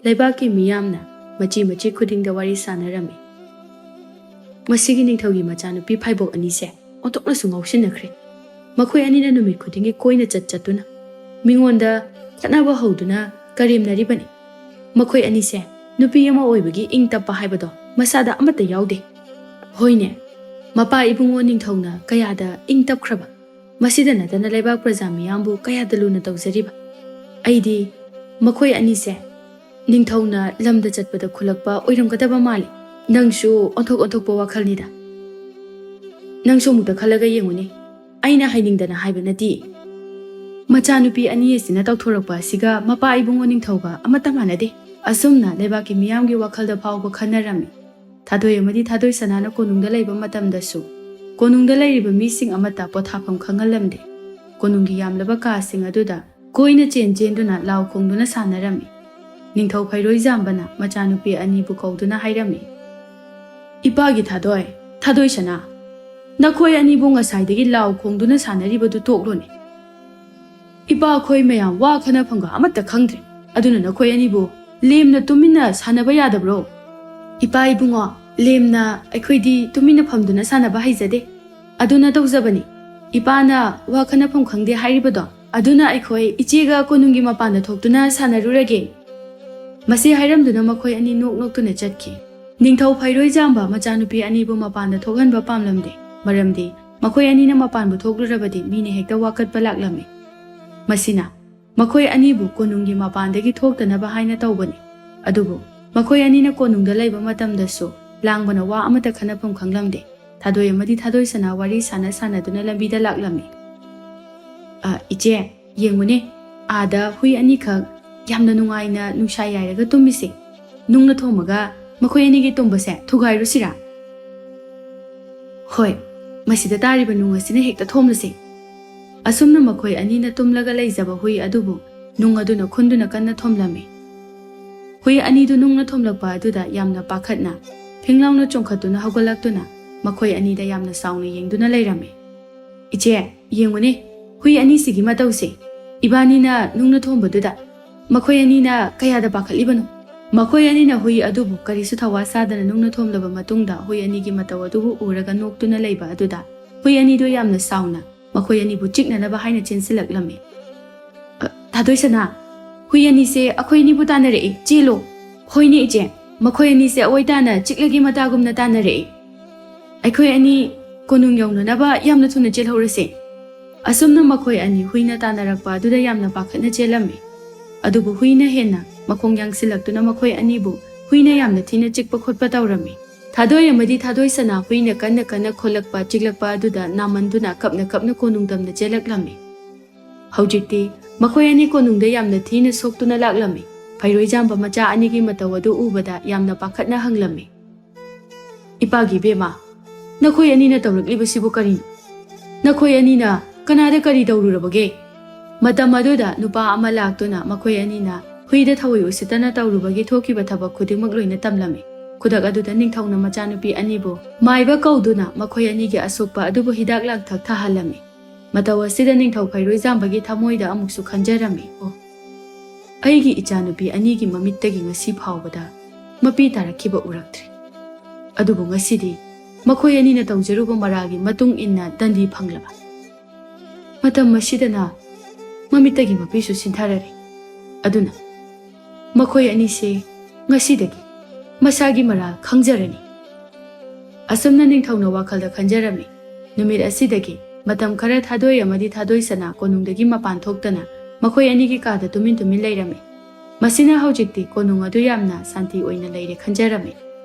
ꯂꯩꯕꯥꯛꯀꯤ ꯃꯤꯌꯥꯝꯅ ꯃꯆꯤ ꯃꯆꯤ ꯈꯨꯗꯤꯡꯗ ꯋꯥꯔꯤ ꯁꯥꯟꯅꯔꯝꯃꯤ꯫ ꯃꯁꯤꯒꯤ ꯅꯤꯡꯊꯧꯒꯤ ꯃꯆꯥꯅꯨꯄꯤ ꯐꯥꯏꯕꯣꯛ ꯑꯅꯤꯁꯦ ꯑꯣꯟꯊꯣꯛꯅꯁꯨ ꯉꯥꯎꯁꯤꯟꯅꯈ꯭ꯔꯦ꯫ ꯃꯈꯣꯏ ꯑꯅꯤꯅ ꯅꯨꯃꯤꯠ ꯈꯨꯗꯤꯡꯒꯤ ꯀꯣꯏꯅ ꯆꯠ ꯆꯠꯇꯨꯅ ꯃꯤꯉꯣꯟꯗ ꯈꯠꯅꯕ ꯍꯧꯗꯨꯅ ꯀꯔꯦꯝꯅꯔꯤꯕꯅꯤ꯫ ꯃꯈꯣꯏ ꯑꯅꯤꯁꯦ ꯅꯨꯄꯤ ꯑꯃ ꯑꯣꯏꯕꯒꯤ ꯏꯪ ꯇꯞꯄ ꯍꯥꯏꯕꯗꯣ ꯃꯁꯥꯗ ꯑꯃꯠꯇ ꯌꯥꯎꯗꯦ꯫ ꯍꯣꯏꯅꯦ, ꯃꯄꯥ ꯏꯕꯨꯡꯉꯣ ꯅꯤꯡꯊꯧꯅ ꯀꯌꯥꯗ ꯏꯪ ꯇꯞꯈ꯭ꯔꯕ, ꯃꯁꯤꯗ ꯅꯠꯇꯅ ꯂꯩꯕꯥꯛ ꯄ꯭ꯔꯖꯥ ꯃꯤꯌꯥꯝꯕꯨ ꯀꯌꯥꯗ ꯂꯨꯅ ꯇꯧꯖꯔꯤꯕ꯫ ꯑꯩꯗꯤ ꯃꯈꯣꯏ ꯑꯅꯤꯁꯦ ꯅꯤꯡꯊꯧꯅ ꯂꯝꯗ ꯆꯠꯄꯗ ꯈꯨꯜꯂꯛꯄ ꯑꯣꯏꯔꯝꯒꯗꯕ ꯃꯥꯜꯂꯤ꯫ ꯅꯪꯁꯨ ꯑꯣꯟꯊꯣꯛ ꯑꯣꯟꯊꯣꯛꯄ ꯋꯥꯈꯜꯅꯤꯗ꯫ ꯅꯪꯁꯨ ꯑꯃꯨꯛꯇ ꯈꯜꯂꯒ ꯌꯦꯡꯉꯨꯅꯦ꯫ ꯑꯩꯅ ꯍꯥꯏꯅꯤꯡꯗꯅ ꯍꯥꯏꯕ ꯅꯠꯇꯦ꯫ ꯃꯆꯥꯅꯨꯄꯤ ꯑꯅꯤ ꯑꯁꯤꯅ ꯇꯧꯊꯣꯔꯛꯄ ꯑꯁꯤꯒ ꯃꯄꯥ ꯏꯕꯨꯡꯉꯣ ꯅꯤꯡꯊꯧꯒ ꯑꯃꯠꯇ ꯃꯥꯟꯅꯗꯦ꯫ ꯑꯁꯨꯝꯅ ꯂꯩꯕꯥꯛꯀꯤ ꯃꯤꯌꯥꯝꯒꯤ ꯋꯥꯈꯜꯗ ꯐꯥꯎꯕ ꯈꯟꯅꯔꯝꯃꯤ꯫ ꯊꯥꯗꯣꯏ ꯑꯃꯗꯤ ꯊꯥꯗꯣꯏ ꯁꯅꯥꯅ ꯀꯣꯅꯨꯡꯗ ꯂꯩꯕ ꯃꯇꯝꯗꯁꯨ ꯀꯣꯅꯨꯡꯗ ꯂꯩꯔꯤꯕ ꯃꯤꯁꯤꯡ ꯑꯃꯠꯇ ꯄꯣꯊꯥꯐꯝ ꯈꯪꯍꯜꯂꯝꯗꯦ꯫ ꯀꯣꯅꯨꯡꯒꯤ ꯌꯥꯝꯂꯕ ꯀꯥꯁꯤꯡ ꯑꯗꯨꯗ ꯀꯣꯏꯅ ꯆꯦꯟ ꯆꯦꯟꯗꯨꯅ ꯂꯥꯎ ꯈꯣꯡꯗꯨꯅ ꯁꯥꯟꯅꯔꯝꯃꯤ꯫ ꯅꯤꯡꯊꯧ ꯐꯩꯔꯣꯏꯖꯥꯝꯕꯅ ꯃꯆꯥꯅꯨꯄꯤ ꯑꯅꯤꯕꯨ ꯀꯧꯗꯨꯅ ꯍꯥꯏꯔꯝꯃꯤ, "ꯏꯄꯥꯒꯤ ꯊꯥꯗꯣꯏ, ꯊꯥꯗꯣꯏ ꯁꯅꯥ, ꯅꯈꯣꯏ ꯑꯅꯤꯕꯨ ꯉꯁꯥꯏꯗꯒꯤ ꯂꯥꯎ ꯈꯣꯡꯗꯨꯅ ꯁꯥꯟꯅꯔꯤꯕꯗꯨ ꯇꯣꯛꯂꯣꯅꯦ꯫ ꯏꯄꯥ ꯑꯩꯈꯣꯏ ꯃꯌꯥꯝ ꯋꯥ ꯈꯟꯅꯐꯝꯒ ꯑꯃꯠꯇ ꯈꯪꯗ꯭ꯔꯦ꯫ ꯑꯗꯨꯅ ꯅꯈꯣꯏ ꯑꯅꯤꯕꯨ ꯂꯦꯝꯅ ꯇꯨꯃꯤꯟꯅ ꯁꯥꯟꯅꯕ ꯌꯥꯗꯕ꯭ꯔꯣ?" "ꯏꯄꯥ ꯏꯕꯨꯡꯉꯣ, ꯂꯦꯝꯅ ꯑꯩꯈꯣꯏꯗꯤ ꯇꯨꯃꯤꯟꯅ ꯐꯝꯗꯨꯅ ꯁꯥꯟꯅꯕ ꯍꯩꯖꯗꯦ꯫ ꯑꯗꯨꯅ ꯇꯧꯖꯕꯅꯤ꯫ ꯏꯄꯥꯅ ꯋꯥ ꯈꯟꯅꯐꯝ ꯈꯪꯗꯦ ꯍꯥꯏꯔꯤꯕꯗꯣ, ꯑꯗꯨꯅ ꯑꯩꯈꯣꯏ ꯏꯆꯦꯒ ꯀꯣꯅꯨꯡꯒꯤ ꯃꯄꯥꯟꯗ ꯊꯣꯛꯇꯨꯅ ꯁꯥꯟꯅꯔꯨꯔꯒꯦ꯫" ꯃꯁꯤ ꯍꯥꯏꯔꯝꯗꯨꯅ ꯃꯈꯣꯏ ꯑꯅꯤ ꯅꯣꯛ ꯅꯣꯛꯇꯨꯅ ꯆꯠꯈꯤ꯫ ꯅꯤꯡꯊꯧ ꯐꯩꯔꯣꯏꯖꯥꯝꯕ ꯃꯆꯥꯅꯨꯄꯤ ꯑꯅꯤꯕꯨ ꯃꯄꯥꯟꯗ ꯊꯣꯛꯍꯟꯕ ꯄꯥꯝꯂꯝꯗꯦ, ꯃꯔꯝꯗꯤ ꯃꯈꯣꯏ ꯑꯅꯤꯅ ꯃꯄꯥꯟꯕꯨ ꯊꯣꯛꯂꯨꯔꯕꯗꯤ ꯃꯤꯅ ꯍꯦꯛꯇ ꯋꯥꯀꯠꯄ ꯂꯥꯛꯂꯝꯃꯤ꯫ ꯃꯁꯤꯅ ꯃꯈꯣꯏ ꯑꯅꯤꯕꯨ ꯀꯣꯅꯨꯡꯒꯤ ꯃꯄꯥꯟꯗꯒꯤ ꯊꯣꯛꯇꯅꯕ ꯍꯥꯏꯅ ꯇꯧꯕꯅꯤ꯫ ꯑꯗꯨꯕꯨ ꯃꯈꯣꯏ ꯑꯅꯤꯅ ꯀꯣꯅꯨꯡꯗ ꯂꯩꯕ ꯃꯇꯝꯗꯁꯨ ꯂꯥꯡꯕꯅ ꯋꯥ ꯑꯃꯠꯇ ꯈꯟꯅꯐꯝ ꯈꯪꯂꯝꯗꯦ꯫ ꯊꯥꯗꯣꯏ ꯑꯃꯗꯤ ꯊꯥꯗꯣꯏ ꯁꯅꯥ ꯋꯥꯔꯤ ꯁꯥꯟꯅ ꯁꯥꯟꯅꯗꯨꯅ ꯂꯝꯕꯤꯗ ꯂꯥꯛꯂꯝꯃꯤ꯫ "ꯑ, ꯏꯆꯦ, ꯌꯦꯡꯉꯨꯅꯦ, ꯑꯥꯗ ꯍꯨꯏ ꯑꯅꯤꯈꯛ ꯌꯥꯝꯅ ꯅꯨꯡꯉꯥꯏꯅ ꯅꯨꯡꯁꯥ ꯌꯥꯏꯔꯒ ꯇꯨꯝꯃꯤꯁꯦ꯫ ꯅꯨꯡꯅ ꯊꯣꯝꯃꯒ ꯃꯈꯣꯏ ꯑꯅꯤꯒꯤ ꯇꯨꯝꯕꯁꯦ ꯊꯨꯒꯥꯏꯔꯨꯁꯤꯔꯥ?" "ꯍꯣꯏ, ꯃꯁꯤꯗ ꯇꯥꯔꯤꯕ ꯅꯨꯡ ꯑꯁꯤꯅ ꯍꯦꯛꯇ ꯊꯣꯝꯂꯁꯦ꯫" ꯑꯁꯨꯝꯅ ꯃꯈꯣꯏ ꯑꯅꯤꯅ ꯇꯨꯝꯂꯒ ꯂꯩꯖꯕ ꯍꯨꯏ ꯑꯗꯨꯕꯨ ꯅꯨꯡ ꯑꯗꯨꯅ ꯈꯨꯟꯗꯨꯅ ꯀꯟꯅ ꯊꯣꯝꯂꯝꯃꯤ꯫ ꯍꯨꯏ ꯑꯅꯤꯗꯨ ꯅꯨꯡꯅ ꯊꯣꯝꯂꯛꯄ ꯑꯗꯨꯗ ꯌꯥꯝꯅ ꯄꯥꯈꯠꯅ ꯐꯤꯡꯂꯥꯎꯅ ꯆꯣꯡꯈꯠꯇꯨꯅ ꯍꯧꯒꯠꯂꯛꯇꯨꯅ ꯃꯈꯣꯏ ꯑꯅꯤꯗ ꯌꯥꯝꯅ ꯁꯥꯎꯅ ꯌꯦꯡꯗꯨꯅ ꯂꯩꯔꯝꯃꯤ꯫ "ꯏꯆꯦ, ꯌꯦꯡꯉꯨꯅꯦ, ꯍꯨꯏ ꯑꯅꯤꯁꯤꯒꯤ ꯃꯇꯧꯁꯦ꯫ ꯏꯕꯥꯅꯤꯅ ꯅꯨꯡꯅ ꯊꯣꯝꯕꯗꯨꯗ ꯃꯈꯣꯏ ꯑꯅꯤꯅ ꯀꯌꯥꯗ ꯄꯥꯈꯠꯂꯤꯕꯅꯣ?" ꯃꯈꯣꯏ ꯑꯅꯤꯅ ꯍꯨꯏ ꯑꯗꯨꯕꯨ ꯀꯔꯤꯁꯨ ꯊꯋꯥ ꯁꯥꯗꯅ ꯅꯨꯡꯅ ꯊꯣꯝꯂꯕ ꯃꯇꯨꯡꯗ ꯍꯨꯏ ꯑꯅꯤꯒꯤ ꯃꯇꯧ ꯑꯗꯨꯕꯨ ꯎꯔꯒ ꯅꯣꯛꯇꯨꯅ ꯂꯩꯕ ꯑꯗꯨꯗ ꯍꯨꯏ ꯑꯅꯤꯗꯨ ꯌꯥꯝꯅ ꯁꯥꯎꯅ ꯃꯈꯣꯏ ꯑꯅꯤꯕꯨ ꯆꯤꯛꯅꯅꯕ ꯍꯥꯏꯅ ꯆꯦꯟꯁꯤꯜꯂꯛꯂꯝꯃꯤ꯫ "ꯑ, ꯊꯥꯗꯣꯏꯁꯅꯥ, ꯍꯨꯏ ꯑꯅꯤꯁꯦ ꯑꯩꯈꯣꯏ ꯑꯅꯤꯕꯨ ꯇꯥꯟꯅꯔꯛꯏ, ꯆꯦꯜꯂꯣ!" "ꯍꯣꯏꯅꯦ ꯏꯆꯦ, ꯃꯈꯣꯏ ꯑꯅꯤꯁꯦ ꯑꯋꯣꯏ ꯇꯥꯅ ꯆꯤꯛꯂꯒꯦ ꯃꯇꯥꯒꯨꯝꯅ ꯇꯥꯟꯅꯔꯛꯏ꯫ ꯑꯩꯈꯣꯏ ꯑꯅꯤ ꯀꯣꯅꯨꯡ ꯌꯧꯅꯅꯕ ꯌꯥꯝꯅ ꯊꯨꯅ ꯆꯦꯜꯍꯧꯔꯁꯦ꯫" ꯑꯁꯨꯝꯅ ꯃꯈꯣꯏ ꯑꯅꯤ ꯍꯨꯏꯅ ꯇꯥꯟꯅꯔꯛꯄ ꯑꯗꯨꯗ ꯌꯥꯝꯅ ꯄꯥꯈꯠꯅ ꯆꯦꯜꯂꯝꯃꯤ꯫ ꯑꯗꯨꯕꯨ ꯍꯨꯏꯅ ꯍꯦꯟꯅ ꯃꯈꯣꯡ ꯌꯥꯡꯁꯤꯜꯂꯛꯇꯨꯅ ꯃꯈꯣꯏ ꯑꯅꯤꯕꯨ ꯍꯨꯏꯅ ꯌꯥꯝꯅ ꯊꯤꯅ ꯆꯤꯛꯄ ꯈꯣꯠꯄ ꯇꯧꯔꯝꯃꯤ꯫ ꯊꯥꯗꯣꯏ ꯑꯃꯗꯤ ꯊꯥꯗꯣꯏ ꯁꯅꯥ ꯍꯨꯏꯅ ꯀꯟꯅ ꯀꯟꯅ ꯈꯣꯠꯂꯛꯄ ꯆꯤꯛꯂꯛꯄ ꯑꯗꯨꯗ ꯅꯥꯃꯟꯗꯨꯅ ꯀꯞꯅ ꯀꯞꯅ ꯀꯣꯅꯨꯡ ꯇꯝꯅ ꯆꯦꯜꯂꯛꯂꯝꯃꯤ꯫ ꯍꯧꯖꯤꯛꯇꯤ ꯃꯈꯣꯏ ꯑꯅꯤ ꯀꯣꯅꯨꯡꯗ ꯌꯥꯝꯅ ꯊꯤꯅ ꯁꯣꯛꯇꯨꯅ ꯂꯥꯛꯂꯝꯃꯤ꯫ ꯐꯩꯔꯣꯏꯖꯥꯝꯕ ꯃꯆꯥ ꯑꯅꯤꯒꯤ ꯃꯇꯧ ꯑꯗꯨ ꯎꯕꯗ ꯌꯥꯝꯅ ꯄꯥꯈꯠꯅ ꯍꯪꯂꯝꯃꯤ꯫ "ꯏꯄꯥꯒꯤ ꯏꯕꯦꯝꯃ, ꯅꯈꯣꯏ ꯑꯅꯤꯅ ꯇꯧꯔꯛꯂꯤꯕꯁꯤꯕꯨ ꯀꯔꯤꯅꯣ? ꯅꯈꯣꯏ ꯑꯅꯤꯅ ꯀꯅꯥꯗ ꯀꯔꯤ ꯇꯧꯔꯨꯔꯕꯒꯦ?" ꯃꯇꯝ ꯑꯗꯨꯗ ꯅꯨꯄꯥ ꯑꯃ ꯂꯥꯛꯇꯨꯅ ꯃꯈꯣꯏ ꯑꯅꯤꯅ ꯍꯨꯏꯗ ꯊꯑꯣꯏ ꯎꯁꯤꯠꯇꯅ ꯇꯧꯔꯨꯕꯒꯤ ꯊꯣꯛꯈꯤꯕ ꯊꯕꯛ ꯈꯨꯗꯤꯡꯃꯛ ꯂꯣꯏꯅ ꯇꯝꯂꯝꯃꯤ꯫ ꯈꯨꯗꯛ ꯑꯗꯨꯗ ꯅꯤꯡꯊꯧꯅ ꯃꯆꯥꯅꯨꯄꯤ ꯑꯅꯤꯕꯨ ꯃꯥꯏꯕ ꯀꯧꯗꯨꯅ ꯃꯈꯣꯏ ꯑꯅꯤꯒꯤ ꯑꯁꯣꯛꯄ ꯑꯗꯨꯕꯨ ꯍꯤꯗꯥꯛ ꯂꯥꯡꯊꯛ ꯊꯥꯍꯜꯂꯝꯃꯤ꯫ ꯃꯇꯧ ꯑꯁꯤꯗ ꯅꯤꯡꯊꯧ ꯐꯩꯔꯣꯏꯖꯥꯝꯕꯒꯤ ꯊꯃꯣꯏꯗ ꯑꯃꯨꯛꯁꯨ ꯈꯟꯖꯔꯝꯃꯤ, "ꯑꯣ, ꯑꯩꯒꯤ ꯏꯆꯥꯅꯨꯄꯤ ꯑꯅꯤꯒꯤ ꯃꯃꯤꯠꯇꯒꯤ ꯉꯁꯤ ꯐꯥꯎꯕꯗ ꯃꯄꯤ ꯇꯥꯔꯛꯈꯤꯕ ꯎꯔꯛꯇ꯭ꯔꯤ꯫ ꯑꯗꯨꯕꯨ ꯉꯁꯤꯗꯤ ꯃꯈꯣꯏ ꯑꯅꯤꯅ ꯇꯧꯖꯔꯨꯕ ꯃꯔꯥꯜꯒꯤ ꯃꯇꯨꯡ ꯏꯟꯅ ꯗꯟꯗꯤ ꯐꯪꯂꯕ꯫ ꯃꯇꯝ ꯑꯁꯤꯗꯅ ꯃꯃꯤꯠꯇꯒꯤ ꯃꯄꯤꯁꯨ ꯁꯤꯟꯊꯔꯔꯦ꯫ ꯑꯗꯨꯅ ꯃꯈꯣꯏ ꯑꯅꯤꯁꯦ ꯉꯁꯤꯗꯒꯤ ꯃꯁꯥꯒꯤ ꯃꯔꯥꯜ ꯈꯪꯖꯔꯅꯤ꯫" ꯑꯁꯨꯝꯅ ꯅꯤꯡꯊꯧꯅ ꯋꯥꯈꯜꯗ ꯈꯟꯖꯔꯝꯃꯤ꯫ ꯅꯨꯃꯤꯠ ꯑꯁꯤꯗꯒꯤ ꯃꯇꯝ ꯈꯔ ꯊꯥꯗꯣꯏ ꯑꯃꯗꯤ ꯊꯥꯗꯣꯏ ꯁꯅꯥ ꯀꯣꯅꯨꯡꯗꯒꯤ ꯃꯄꯥꯟ ꯊꯣꯛꯇꯅ ꯃꯈꯣꯏ ꯑꯅꯤꯒꯤ ꯀꯥꯗ ꯇꯨꯃꯤꯟ ꯇꯨꯃꯤꯟ ꯂꯩꯔꯝꯃꯤ꯫ ꯃꯁꯤꯅ ꯍꯧꯖꯤꯛꯇꯤ ꯀꯣꯅꯨꯡ ꯑꯗꯨ ꯌꯥꯝꯅ ꯁꯥꯟꯇꯤ ꯑꯣꯏꯅ ꯂꯩꯔꯦ ꯈꯟꯖꯔꯝꯃꯤ꯫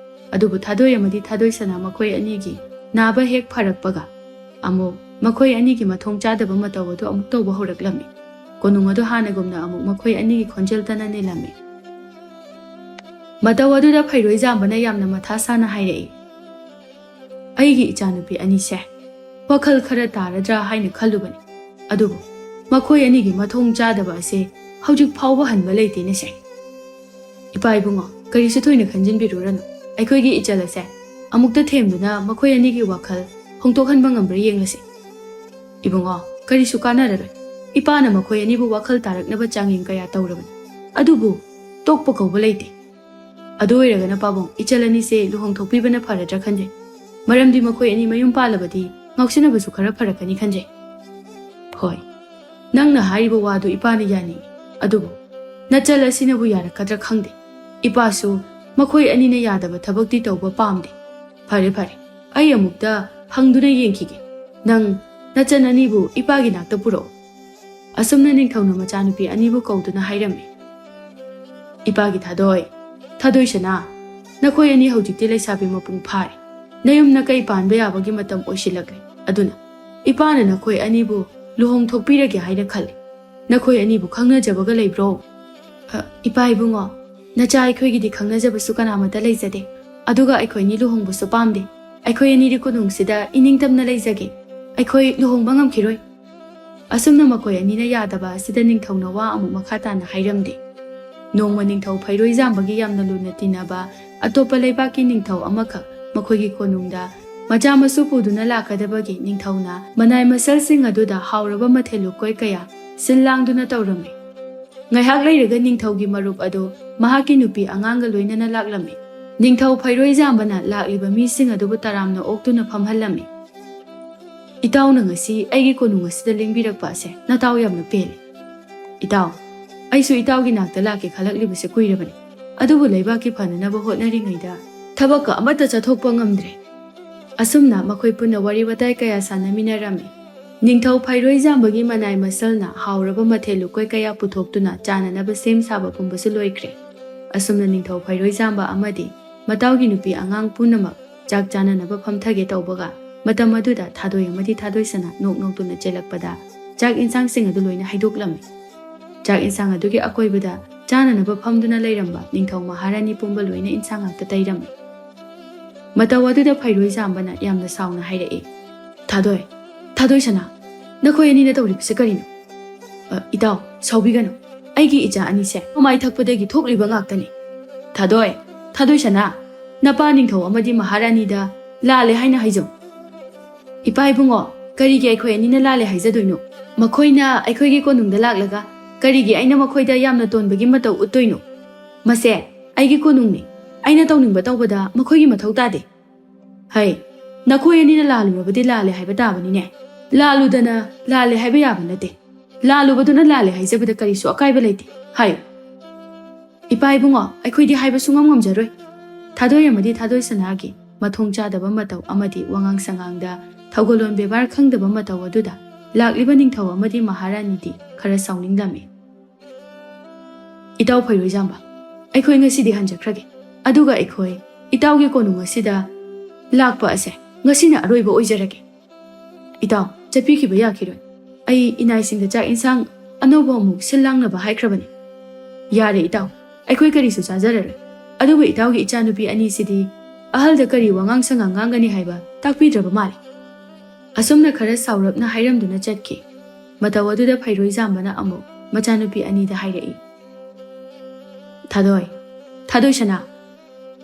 ꯑꯗꯨꯕꯨ ꯊꯥꯗꯣꯏ ꯑꯃꯗꯤ ꯊꯥꯗꯣꯏ ꯁꯅꯥ ꯃꯈꯣꯏ ꯑꯅꯤꯒꯤ ꯅꯥꯕ ꯍꯦꯛ ꯐꯔꯛꯄꯒ ꯑꯃꯨꯛ ꯃꯈꯣꯏ ꯑꯅꯤꯒꯤ ꯃꯊꯣꯡ ꯆꯥꯗꯕ ꯃꯇꯧ ꯑꯗꯨ ꯑꯃꯨꯛ ꯇꯧꯕ ꯍꯧꯔꯛꯂꯝꯃꯤ꯫ ꯀꯣꯅꯨꯡ ꯑꯗꯨ ꯍꯥꯟꯅꯒꯨꯝꯅ ꯑꯃꯨꯛ ꯃꯈꯣꯏ ꯑꯅꯤꯒꯤ ꯈꯣꯟꯖꯦꯜꯇꯅ ꯅꯤꯜꯂꯝꯃꯤ꯫ ꯃꯇꯧ ꯑꯗꯨꯗ ꯐꯩꯔꯣꯏꯖꯥꯝꯕꯅ ꯌꯥꯝꯅ ꯃꯊꯥ ꯁꯥꯅ ꯍꯥꯏꯔꯛꯏ, "ꯑꯩꯒꯤ ꯏꯆꯥꯅꯨꯄꯤ ꯑꯅꯤꯁꯦ ꯋꯥꯈꯜ ꯈꯔ ꯇꯥꯔꯗ꯭ꯔꯥ ꯍꯥꯏꯅ ꯈꯜꯂꯨꯕꯅꯤ꯫ ꯑꯗꯨꯕꯨ ꯃꯈꯣꯏ ꯑꯅꯤꯒꯤ ꯃꯊꯣꯡ ꯆꯥꯗꯕ ꯑꯁꯦ ꯍꯧꯖꯤꯛ ꯐꯥꯎꯕ ꯍꯟꯕ ꯂꯩꯇꯦꯅꯦꯁꯦ꯫ ꯏꯄꯥ ꯏꯕꯨꯡꯉꯣ, ꯀꯔꯤꯁꯨ ꯊꯣꯏꯅ ꯈꯟꯖꯤꯟꯕꯤꯔꯨꯔꯅꯨ꯫ ꯑꯩꯈꯣꯏꯒꯤ ꯏꯆꯜ ꯑꯁꯦ ꯑꯃꯨꯛꯇ ꯊꯦꯝꯗꯨꯅ ꯃꯈꯣꯏ ꯑꯅꯤꯒꯤ ꯋꯥꯈꯜ ꯍꯣꯡꯗꯣꯛꯍꯟꯕ ꯉꯝꯕ꯭ꯔꯥ ꯌꯦꯡꯂꯁꯤ꯫ ꯏꯕꯨꯡꯉꯣ, ꯀꯔꯤꯁꯨ ꯀꯥꯟꯅꯔꯔꯣꯏ꯫ ꯏꯄꯥꯅ ꯃꯈꯣꯏ ꯑꯅꯤꯕꯨ ꯋꯥꯈꯜ ꯇꯥꯔꯛꯅꯕ ꯆꯥꯡꯌꯦꯡ ꯀꯌꯥ ꯇꯧꯔꯕꯅꯤ, ꯑꯗꯨꯕꯨ ꯇꯣꯛꯄ ꯀꯧꯕ ꯂꯩꯇꯦ꯫ ꯑꯗꯨ ꯑꯣꯏꯔꯒꯅ ꯄꯥꯕꯨꯡ, ꯏꯆꯜ ꯑꯅꯤꯁꯦ ꯂꯨꯍꯣꯡꯊꯣꯛꯄꯤꯕꯅ ꯐꯔꯗ꯭ꯔꯥ ꯈꯟꯖꯩ꯫ ꯃꯔꯝꯗꯤ ꯃꯈꯣꯏ ꯑꯅꯤ ꯃꯌꯨꯝ ꯄꯥꯜꯂꯕꯗꯤ ꯉꯥꯎꯁꯤꯟꯅꯕꯁꯨ ꯈꯔ ꯐꯔꯛꯀꯅꯤ ꯈꯟꯖꯩ꯫ ꯍꯣꯏ, ꯅꯪꯅ ꯍꯥꯏꯔꯤꯕ ꯋꯥꯗꯨ ꯏꯄꯥꯅ ꯌꯥꯅꯤꯡꯏ, ꯑꯗꯨꯕꯨ ꯅꯆꯜ ꯑꯁꯤꯅꯕꯨ ꯌꯥꯔꯛꯀꯗ꯭ꯔꯥ ꯈꯪꯗꯦ꯫ ꯏꯄꯥꯁꯨ ꯃꯈꯣꯏ ꯑꯅꯤꯅ ꯌꯥꯗꯕ ꯊꯕꯛꯇꯤ ꯇꯧꯕ ꯄꯥꯝꯗꯦ꯫ ꯐꯔꯦ ꯐꯔꯦ, ꯑꯩ ꯑꯃꯨꯛꯇ ꯍꯪꯗꯨꯅ ꯌꯦꯡꯈꯤꯒꯦ꯫ ꯅꯪ ꯅꯆꯟ ꯑꯅꯤꯕꯨ ꯏꯄꯥꯒꯤ ꯅꯥꯛꯇ ꯄꯨꯔꯛꯎ꯫ ꯑꯁꯨꯝꯅ ꯅꯤꯡꯊꯧꯅ ꯃꯆꯥꯅꯨꯄꯤ ꯑꯅꯤꯕꯨ ꯀꯧꯗꯨꯅ ꯍꯥꯏꯔꯝꯃꯤ꯫ ꯏꯄꯥꯒꯤ ꯊꯥꯗꯣꯏ, ꯊꯥꯗꯣꯏ ꯁꯅꯥ, ꯅꯈꯣꯏ ꯑꯅꯤ ꯍꯧꯖꯤꯛꯇꯤ ꯂꯩꯁꯥꯕꯤ ꯃꯄꯨꯡ ꯐꯥꯔꯦ꯫ ꯅꯌꯨꯝ ꯅꯀꯩ ꯄꯥꯟꯕ ꯌꯥꯕꯒꯤ ꯃꯇꯝ ꯑꯣꯏꯁꯤꯜꯂꯛꯂꯦ꯫ ꯑꯗꯨꯅ ꯏꯄꯥꯅ ꯅꯈꯣꯏ ꯑꯅꯤꯕꯨ ꯂꯨꯍꯣꯡꯊꯣꯛꯄꯤꯔꯒꯦ ꯍꯥꯏꯅ ꯈꯜꯂꯤ꯫ ꯅꯈꯣꯏ ꯑꯅꯤꯕꯨ ꯈꯪꯅꯖꯕꯒ ꯂꯩꯕ꯭ꯔꯣ? ꯑ, ꯏꯄꯥ ꯏꯕꯨꯡꯉꯣ, ꯅꯆꯥ ꯑꯩꯈꯣꯏꯒꯤꯗꯤ ꯈꯪꯅꯖꯕꯁꯨ ꯀꯅꯥꯃꯠꯇ ꯂꯩꯖꯗꯦ꯫ ꯑꯗꯨꯒ ꯑꯩꯈꯣꯏꯅꯤ ꯂꯨꯍꯣꯡꯕꯁꯨ ꯄꯥꯝꯗꯦ꯫ ꯑꯩꯈꯣꯏ ꯑꯅꯤꯗꯤ ꯀꯣꯅꯨꯡꯁꯤꯗ ꯏꯅꯤꯡꯇꯝꯅ ꯂꯩꯖꯒꯦ꯫ ꯑꯩꯈꯣꯏ ꯂꯨꯍꯣꯡꯕ ꯉꯝꯈꯤꯔꯣꯏ꯫ ꯑꯁꯨꯝꯅ ꯃꯈꯣꯏ ꯑꯅꯤꯅ ꯌꯥꯗꯕ ꯑꯁꯤꯗ ꯅꯤꯡꯊꯧꯅ ꯋꯥ ꯑꯃꯨꯛ ꯃꯈꯥ ꯇꯥꯅ ꯍꯥꯏꯔꯝꯗꯦ꯫ ꯅꯣꯡꯃ ꯅꯤꯡꯊꯧ ꯐꯩꯔꯣꯏꯖꯥꯝꯕꯒꯤ ꯌꯥꯝꯅ ꯂꯨꯅ ꯇꯤꯟꯅꯕ ꯑꯇꯣꯞꯄ ꯂꯩꯕꯥꯛꯀꯤ ꯅꯤꯡꯊꯧ ꯑꯃꯈꯛ ꯃꯈꯣꯏꯒꯤ ꯀꯣꯅꯨꯡꯗ ꯃꯆꯥ ꯃꯁꯨ ꯄꯨꯗꯨꯅ ꯂꯥꯛꯀꯗꯕꯒꯤ ꯅꯤꯡꯊꯧꯅ ꯃꯅꯥꯏ ꯃꯁꯜꯁꯤꯡ ꯑꯗꯨꯗ ꯍꯥꯎꯔꯕ ꯃꯊꯦꯜ ꯂꯨꯀꯣꯏ ꯀꯌꯥ ꯁꯤꯜ ꯂꯥꯡꯗꯨꯅ ꯇꯧꯔꯝꯃꯤ꯫ ꯉꯥꯏꯍꯥꯛ ꯂꯩꯔꯒ ꯅꯤꯡꯊꯧꯒꯤ ꯃꯔꯨꯞ ꯑꯗꯨ ꯃꯍꯥꯛꯀꯤ ꯅꯨꯄꯤ ꯑꯉꯥꯡꯒ ꯂꯣꯏꯅꯅ ꯂꯥꯛꯂꯝꯃꯤ꯫ ꯅꯤꯡꯊꯧ ꯐꯩꯔꯣꯏꯖꯥꯝꯕꯅ ꯂꯥꯛꯂꯤꯕ ꯃꯤꯁꯤꯡ ꯑꯗꯨꯕꯨ ꯇꯔꯥꯝꯅ ꯑꯣꯛꯇꯨꯅ ꯐꯝꯍꯜꯂꯝꯃꯤ꯫ "ꯏꯇꯥꯎꯅ ꯉꯁꯤ ꯑꯩꯒꯤ ꯀꯣꯅꯨꯡ ꯑꯁꯤꯗ ꯂꯦꯡꯕꯤꯔꯛꯄ ꯑꯁꯦ ꯅꯇꯥꯎ ꯌꯥꯝꯅ ꯄꯦꯜꯂꯤ꯫ ꯏꯇꯥꯎ, ꯑꯩꯁꯨ ꯏꯇꯥꯎꯒꯤ ꯅꯥꯛꯇ ꯂꯥꯛꯀꯦ ꯈꯜꯂꯛꯂꯤꯕꯁꯦ ꯀꯨꯏꯔꯕꯅꯤ꯫ ꯑꯗꯨꯕꯨ ꯂꯩꯕꯥꯛꯀꯤ ꯐꯅꯅꯕ ꯍꯣꯠꯅꯔꯤꯉꯩꯗ ꯊꯕꯛꯀ ꯑꯃꯠꯇ ꯆꯠꯊꯣꯛꯄ ꯉꯝꯗ꯭ꯔꯦ꯫" ꯑꯁꯨꯝꯅ ꯃꯈꯣꯏ ꯄꯨꯟꯅ ꯋꯥꯔꯤ ꯋꯥꯇꯥꯏ ꯀꯌꯥ ꯁꯥꯟꯅꯃꯤꯟꯅꯔꯝꯃꯤ꯫ ꯅꯤꯡꯊꯧ ꯐꯩꯔꯣꯏꯖꯥꯝꯕꯒꯤ ꯃꯅꯥꯏ ꯃꯁꯜꯅ ꯍꯥꯎꯔꯕ ꯃꯊꯦꯜ ꯂꯨꯀꯣꯏ ꯀꯌꯥ ꯄꯨꯊꯣꯛꯇꯨꯅ ꯆꯥꯅꯅꯕ ꯁꯦꯝ ꯁꯥꯕ ꯄꯨꯝꯕꯁꯨ ꯂꯣꯏꯈ꯭ꯔꯦ꯫ ꯑꯁꯨꯝꯅ ꯅꯤꯡꯊꯧ ꯐꯩꯔꯣꯏꯖꯥꯝꯕ ꯑꯃꯗꯤ ꯃꯇꯥꯎꯒꯤ ꯅꯨꯄꯤ ꯑꯉꯥꯡ ꯄꯨꯝꯅꯃꯛ ꯆꯥꯛ ꯆꯥꯅꯅꯕ ꯐꯝꯊꯒꯦ ꯇꯧꯕꯒ, ꯃꯇꯝ ꯑꯗꯨꯗ ꯊꯥꯗꯣꯏ ꯑꯃꯗꯤ ꯊꯥꯗꯣꯏ ꯁꯅꯥ ꯅꯣꯛ ꯅꯣꯛꯇꯨꯅ ꯆꯦꯜꯂꯛꯄꯗ ꯆꯥꯛ ꯏꯟꯁꯥꯡꯁꯤꯡ ꯑꯗꯨ ꯂꯣꯏꯅ ꯍꯩꯗꯣꯛꯂꯝꯃꯤ꯫ ꯆꯥꯛ ꯏꯟꯁꯥꯡ ꯑꯗꯨꯒꯤ ꯑꯀꯣꯏꯕꯗ ꯆꯥꯅꯅꯕ ꯐꯝꯗꯨꯅ ꯂꯩꯔꯝꯕ ꯅꯤꯡꯊꯧ ꯃꯍꯥꯔꯥꯅꯤ ꯄꯨꯝꯕ ꯂꯣꯏꯅ ꯏꯟꯁꯥꯡ ꯉꯥꯛꯇ ꯇꯩꯔꯝꯃꯤ꯫ ꯃꯇꯧ ꯑꯗꯨꯗ ꯐꯩꯔꯣꯏꯖꯥꯝꯕꯅ ꯌꯥꯝꯅ ꯁꯥꯎꯅ ꯍꯥꯏꯔꯛꯏ, "ꯊꯥꯗꯣꯏ, ꯊꯥꯗꯣꯏ ꯁꯅꯥ, ꯅꯈꯣꯏ ꯑꯅꯤꯅ ꯇꯧꯔꯤꯕꯁꯦ ꯀꯔꯤꯅꯣ? ꯑ, ꯏꯇꯥꯎ, ꯁꯥꯎꯕꯤꯒꯅꯨ꯫ ꯑꯩꯒꯤ ꯏꯆꯥ ꯑꯅꯤꯁꯦ ꯃꯃꯥꯏ ꯊꯛꯄꯗꯒꯤ ꯊꯣꯛꯂꯤꯕ ꯉꯥꯛꯇꯅꯤ꯫ ꯊꯥꯗꯣꯏ, ꯊꯥꯗꯣꯏ ꯁꯅꯥ, ꯅꯄꯥ ꯅꯤꯡꯊꯧ ꯑꯃꯗꯤ ꯃꯍꯥꯔꯥꯅꯤꯗ ꯂꯥꯜꯂꯦ ꯍꯥꯏꯅ ꯍꯥꯏꯖꯧ꯫ ꯏꯄꯥ ꯏꯕꯨꯡꯉꯣ, ꯀꯔꯤꯒꯤ ꯑꯩꯈꯣꯏ ꯑꯅꯤꯅ ꯂꯥꯜꯂꯦ ꯍꯥꯏꯖꯗꯣꯏꯅꯣ? ꯃꯈꯣꯏꯅ ꯑꯩꯈꯣꯏꯒꯤ ꯀꯣꯅꯨꯡꯗ ꯂꯥꯛꯂꯒ ꯀꯔꯤꯒꯤ ꯑꯩꯅ ꯃꯈꯣꯏꯗ ꯌꯥꯝꯅ ꯇꯣꯟꯕꯒꯤ ꯃꯇꯧ ꯎꯠꯇꯣꯏꯅꯣ? ꯃꯁꯦ ꯑꯩꯒꯤ ꯀꯣꯅꯨꯡꯅꯤ꯫ ꯑꯩꯅ ꯇꯧꯅꯤꯡꯕ ꯇꯧꯕꯗ ꯃꯈꯣꯏꯒꯤ ꯃꯊꯧ ꯇꯥꯗꯦ꯫ ꯍꯩ, ꯅꯈꯣꯏ ꯑꯅꯤꯅ ꯂꯥꯜꯂꯨꯔꯕꯗꯤ ꯂꯥꯜꯂꯦ ꯍꯥꯏꯕ ꯇꯥꯕꯅꯤꯅꯦ꯫ ꯂꯥꯜꯂꯨꯗꯅ ꯂꯥꯜꯂꯦ ꯍꯥꯏꯕ ꯌꯥꯕ ꯅꯠꯇꯦ꯫ ꯂꯥꯜꯂꯨꯕꯗꯨꯅ ꯂꯥꯜꯂꯦ ꯍꯥꯏꯖꯕꯗ ꯀꯔꯤꯁꯨ ꯑꯀꯥꯏꯕ ꯂꯩꯇꯦ꯫ ꯍꯥꯏꯌꯨ꯫ ꯏꯄꯥ ꯏꯕꯨꯡꯉꯣ, ꯑꯩꯈꯣꯏꯗꯤ ꯍꯥꯏꯕ ꯁꯨꯡꯉꯝ ꯉꯝꯖꯔꯣꯏ꯫ ꯊꯥꯗꯣꯏ ꯑꯃꯗꯤ ꯊꯥꯗꯣꯏ ꯁꯅꯥꯒꯤ ꯃꯊꯣꯡ ꯆꯥꯗꯕ ꯃꯇꯧ ꯑꯃꯗꯤ ꯋꯥꯉꯥꯡ ꯁꯉꯥꯡꯗ ꯊꯧꯒꯜꯂꯣꯟ ꯕꯦꯕꯥꯔ ꯈꯪꯗꯕ ꯃꯇꯧ ꯑꯗꯨꯗ ꯂꯥꯛꯂꯤꯕ ꯅꯤꯡꯊꯧ ꯑꯃꯗꯤ ꯃꯍꯥꯔꯥꯅꯤꯗꯤ ꯈꯔ ꯁꯥꯎꯅꯤꯡꯂꯝꯃꯤ꯫ "ꯏꯇꯥꯎ ꯐꯩꯔꯣꯏꯖꯥꯝꯕ, ꯑꯩꯈꯣꯏ ꯉꯁꯤꯗꯤ ꯍꯟꯖꯈ꯭ꯔꯒꯦ꯫ ꯑꯗꯨꯒ ꯑꯩꯈꯣꯏ ꯏꯇꯥꯎꯒꯤ ꯀꯣꯅꯨꯡ ꯑꯁꯤꯗ ꯂꯥꯛꯄ ꯑꯁꯦ ꯉꯁꯤꯅ ꯑꯔꯣꯏꯕ ꯑꯣꯏꯖꯔꯒꯦ꯫ ꯏꯇꯥꯎ, ꯆꯠꯄꯤꯈꯤꯕ ꯌꯥꯈꯤꯔꯣꯏ꯫ ꯑꯩ ꯏꯅꯥꯏꯁꯤꯡꯗ ꯆꯥꯛ ꯏꯟꯁꯥꯡ ꯑꯅꯧꯕ ꯑꯃꯨꯛ ꯁꯤꯜ ꯂꯥꯡꯅꯕ ꯍꯥꯏꯈ꯭ꯔꯕꯅꯤ꯫ ꯌꯥꯔꯦ ꯏꯇꯥꯎ, ꯑꯩꯈꯣꯏ ꯀꯔꯤꯁꯨ ꯆꯥꯖꯔꯔꯣꯏ꯫ ꯑꯗꯨꯕꯨ ꯏꯇꯥꯎꯒꯤ ꯏꯆꯥꯅꯨꯄꯤ ꯑꯅꯤꯁꯤꯗꯤ ꯑꯍꯜꯗ ꯀꯔꯤ ꯋꯥꯉꯥꯡ ꯁꯉꯥꯡ ꯉꯥꯡꯒꯅꯤ ꯍꯥꯏꯕ ꯇꯥꯛꯄꯤꯗ꯭ꯔꯕ ꯃꯥꯜꯂꯦ꯫" ꯑꯁꯨꯝꯅ ꯈꯔ ꯁꯥꯎꯔꯞꯅ ꯍꯥꯏꯔꯝꯗꯨꯅ ꯆꯠꯈꯤ꯫ ꯃꯇꯧ ꯑꯗꯨꯗ ꯐꯩꯔꯣꯏꯖꯥꯝꯕꯅ ꯑꯃꯨꯛ ꯃꯆꯥꯅꯨꯄꯤ ꯑꯅꯤꯗ ꯍꯥꯏꯔꯛꯏ, "ꯊꯥꯗꯣꯏ, ꯊꯥꯗꯣꯏ ꯁꯅꯥ,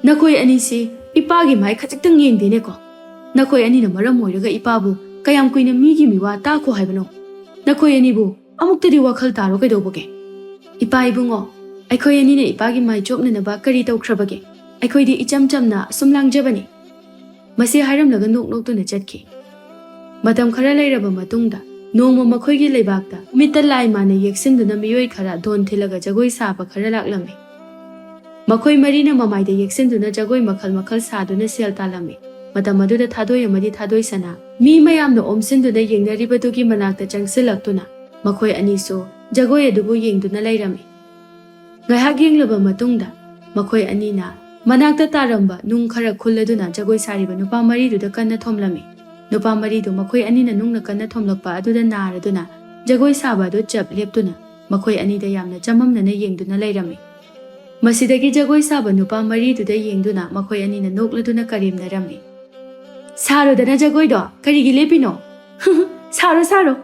ꯅꯈꯣꯏ ꯑꯅꯤꯁꯤ ꯏꯄꯥꯒꯤ ꯃꯥꯏ ꯈꯖꯤꯛꯇꯪ ꯌꯦꯡꯗꯦꯅꯦꯀꯣ꯫ ꯅꯈꯣꯏ ꯑꯅꯤꯅ ꯃꯔꯝ ꯑꯣꯏꯔꯒ ꯏꯄꯥꯕꯨ ꯀꯌꯥꯝ ꯀꯨꯏꯅ ꯃꯤꯒꯤ ꯃꯤꯋꯥ ꯇꯥꯈꯣ ꯍꯥꯏꯕꯅꯣ? ꯅꯈꯣꯏ ꯑꯅꯤꯕꯨ ꯑꯃꯨꯛꯇꯗꯤ ꯋꯥꯈꯜ ꯇꯥꯔꯣ ꯀꯩꯗꯧꯕꯒꯦ? ꯏꯄꯥ ꯏꯕꯨꯡꯉꯣ, ꯑꯩꯈꯣꯏ ꯑꯅꯤꯅ ꯏꯄꯥꯒꯤ ꯃꯥꯏ ꯆꯣꯞꯅꯅꯕ ꯀꯔꯤ ꯇꯧꯈ꯭ꯔꯕꯒꯦ? ꯑꯩꯈꯣꯏꯗꯤ ꯏꯆꯝ ꯆꯝꯅ ꯑꯁꯨꯝ ꯂꯥꯡꯖꯕꯅꯤ꯫" ꯃꯁꯤ ꯍꯥꯏꯔꯝꯂꯒ ꯅꯣꯛ ꯅꯣꯛꯇꯨꯅ ꯆꯠꯈꯤ꯫ ꯃꯇꯝ ꯈꯔ ꯂꯩꯔꯕ ꯃꯇꯨꯡꯗ ꯅꯣꯡꯃ ꯃꯈꯣꯏꯒꯤ ꯂꯩꯕꯥꯛꯇ ꯃꯤꯠꯇ ꯂꯥꯏ ꯃꯥꯟꯅ ꯌꯦꯛꯁꯤꯟꯗꯨꯅ ꯃꯤꯑꯣꯏ ꯈꯔ ꯙꯣꯟ ꯊꯤꯜꯂꯒ ꯖꯒꯣꯏ ꯁꯥꯕ ꯈꯔ ꯂꯥꯛꯂꯝꯃꯤ꯫ ꯃꯈꯣꯏ ꯃꯔꯤꯅ ꯃꯃꯥꯏꯗ ꯌꯦꯛꯁꯤꯟꯗꯨꯅ ꯖꯒꯣꯏ ꯃꯈꯜ ꯃꯈꯜ ꯁꯥꯗꯨꯅ ꯁꯦꯜ ꯇꯥꯜꯂꯝꯃꯤ꯫ ꯃꯇꯝ ꯑꯗꯨꯗ ꯊꯥꯗꯣꯏ ꯑꯃꯗꯤ ꯊꯥꯗꯣꯏ ꯁꯅꯥ ꯃꯤ ꯃꯌꯥꯝꯅ ꯑꯣꯝꯁꯤꯟꯗꯨꯅ ꯌꯦꯡꯅꯔꯤꯕꯗꯨꯒꯤ ꯃꯅꯥꯛꯇ ꯆꯪꯁꯤꯜꯂꯛꯇꯨꯅ ꯃꯈꯣꯏ ꯑꯅꯤꯁꯨ ꯖꯒꯣꯏ ꯑꯗꯨꯕꯨ ꯌꯦꯡꯗꯨꯅ ꯂꯩꯔꯝꯃꯤ꯫ ꯉꯥꯏꯍꯥꯛ ꯌꯦꯡꯂꯕ ꯃꯇꯨꯡꯗ ꯃꯈꯣꯏ ꯑꯅꯤꯅ ꯃꯅꯥꯛꯇ ꯇꯥꯔꯝꯕ ꯅꯨꯡ ꯈꯔ ꯈꯨꯜꯂꯗꯨꯅ ꯖꯒꯣꯏ ꯁꯥꯔꯤꯕ ꯅꯨꯄꯥ ꯃꯔꯤꯗꯨꯗ ꯀꯟꯅ ꯊꯣꯝꯂꯝꯃꯤ꯫ ꯅꯨꯄꯥ ꯃꯔꯤꯗꯨ ꯃꯈꯣꯏ ꯑꯅꯤꯅ ꯅꯨꯡꯅ ꯀꯟꯅ ꯊꯣꯝꯂꯛꯄ ꯑꯗꯨꯗ ꯅꯥꯔꯗꯨꯅ ꯖꯒꯣꯏ ꯁꯥꯕ ꯑꯗꯨ ꯆꯞ ꯂꯦꯞꯇꯨꯅ ꯃꯈꯣꯏ ꯑꯅꯤꯗ ꯌꯥꯝꯅ ꯆꯃꯝꯅꯅ ꯌꯦꯡꯗꯨꯅ ꯂꯩꯔꯝꯃꯤ꯫ ꯃꯁꯤꯗꯒꯤ ꯖꯒꯣꯏ ꯁꯥꯕ ꯅꯨꯄꯥ ꯃꯔꯤꯗꯨꯗ ꯌꯦꯡꯗꯨꯅ ꯃꯈꯣꯏ ꯑꯅꯤꯅ ꯅꯣꯛꯂꯗꯨꯅ ꯀꯔꯦꯝꯅꯔꯝꯃꯤ꯫ "ꯁꯥꯔꯣꯗꯅ ꯖꯒꯣꯏꯗꯣ, ꯀꯔꯤꯒꯤ ꯂꯦꯞꯄꯤꯅꯣ? ꯁꯥꯔꯣ, ꯁꯥꯔꯣ,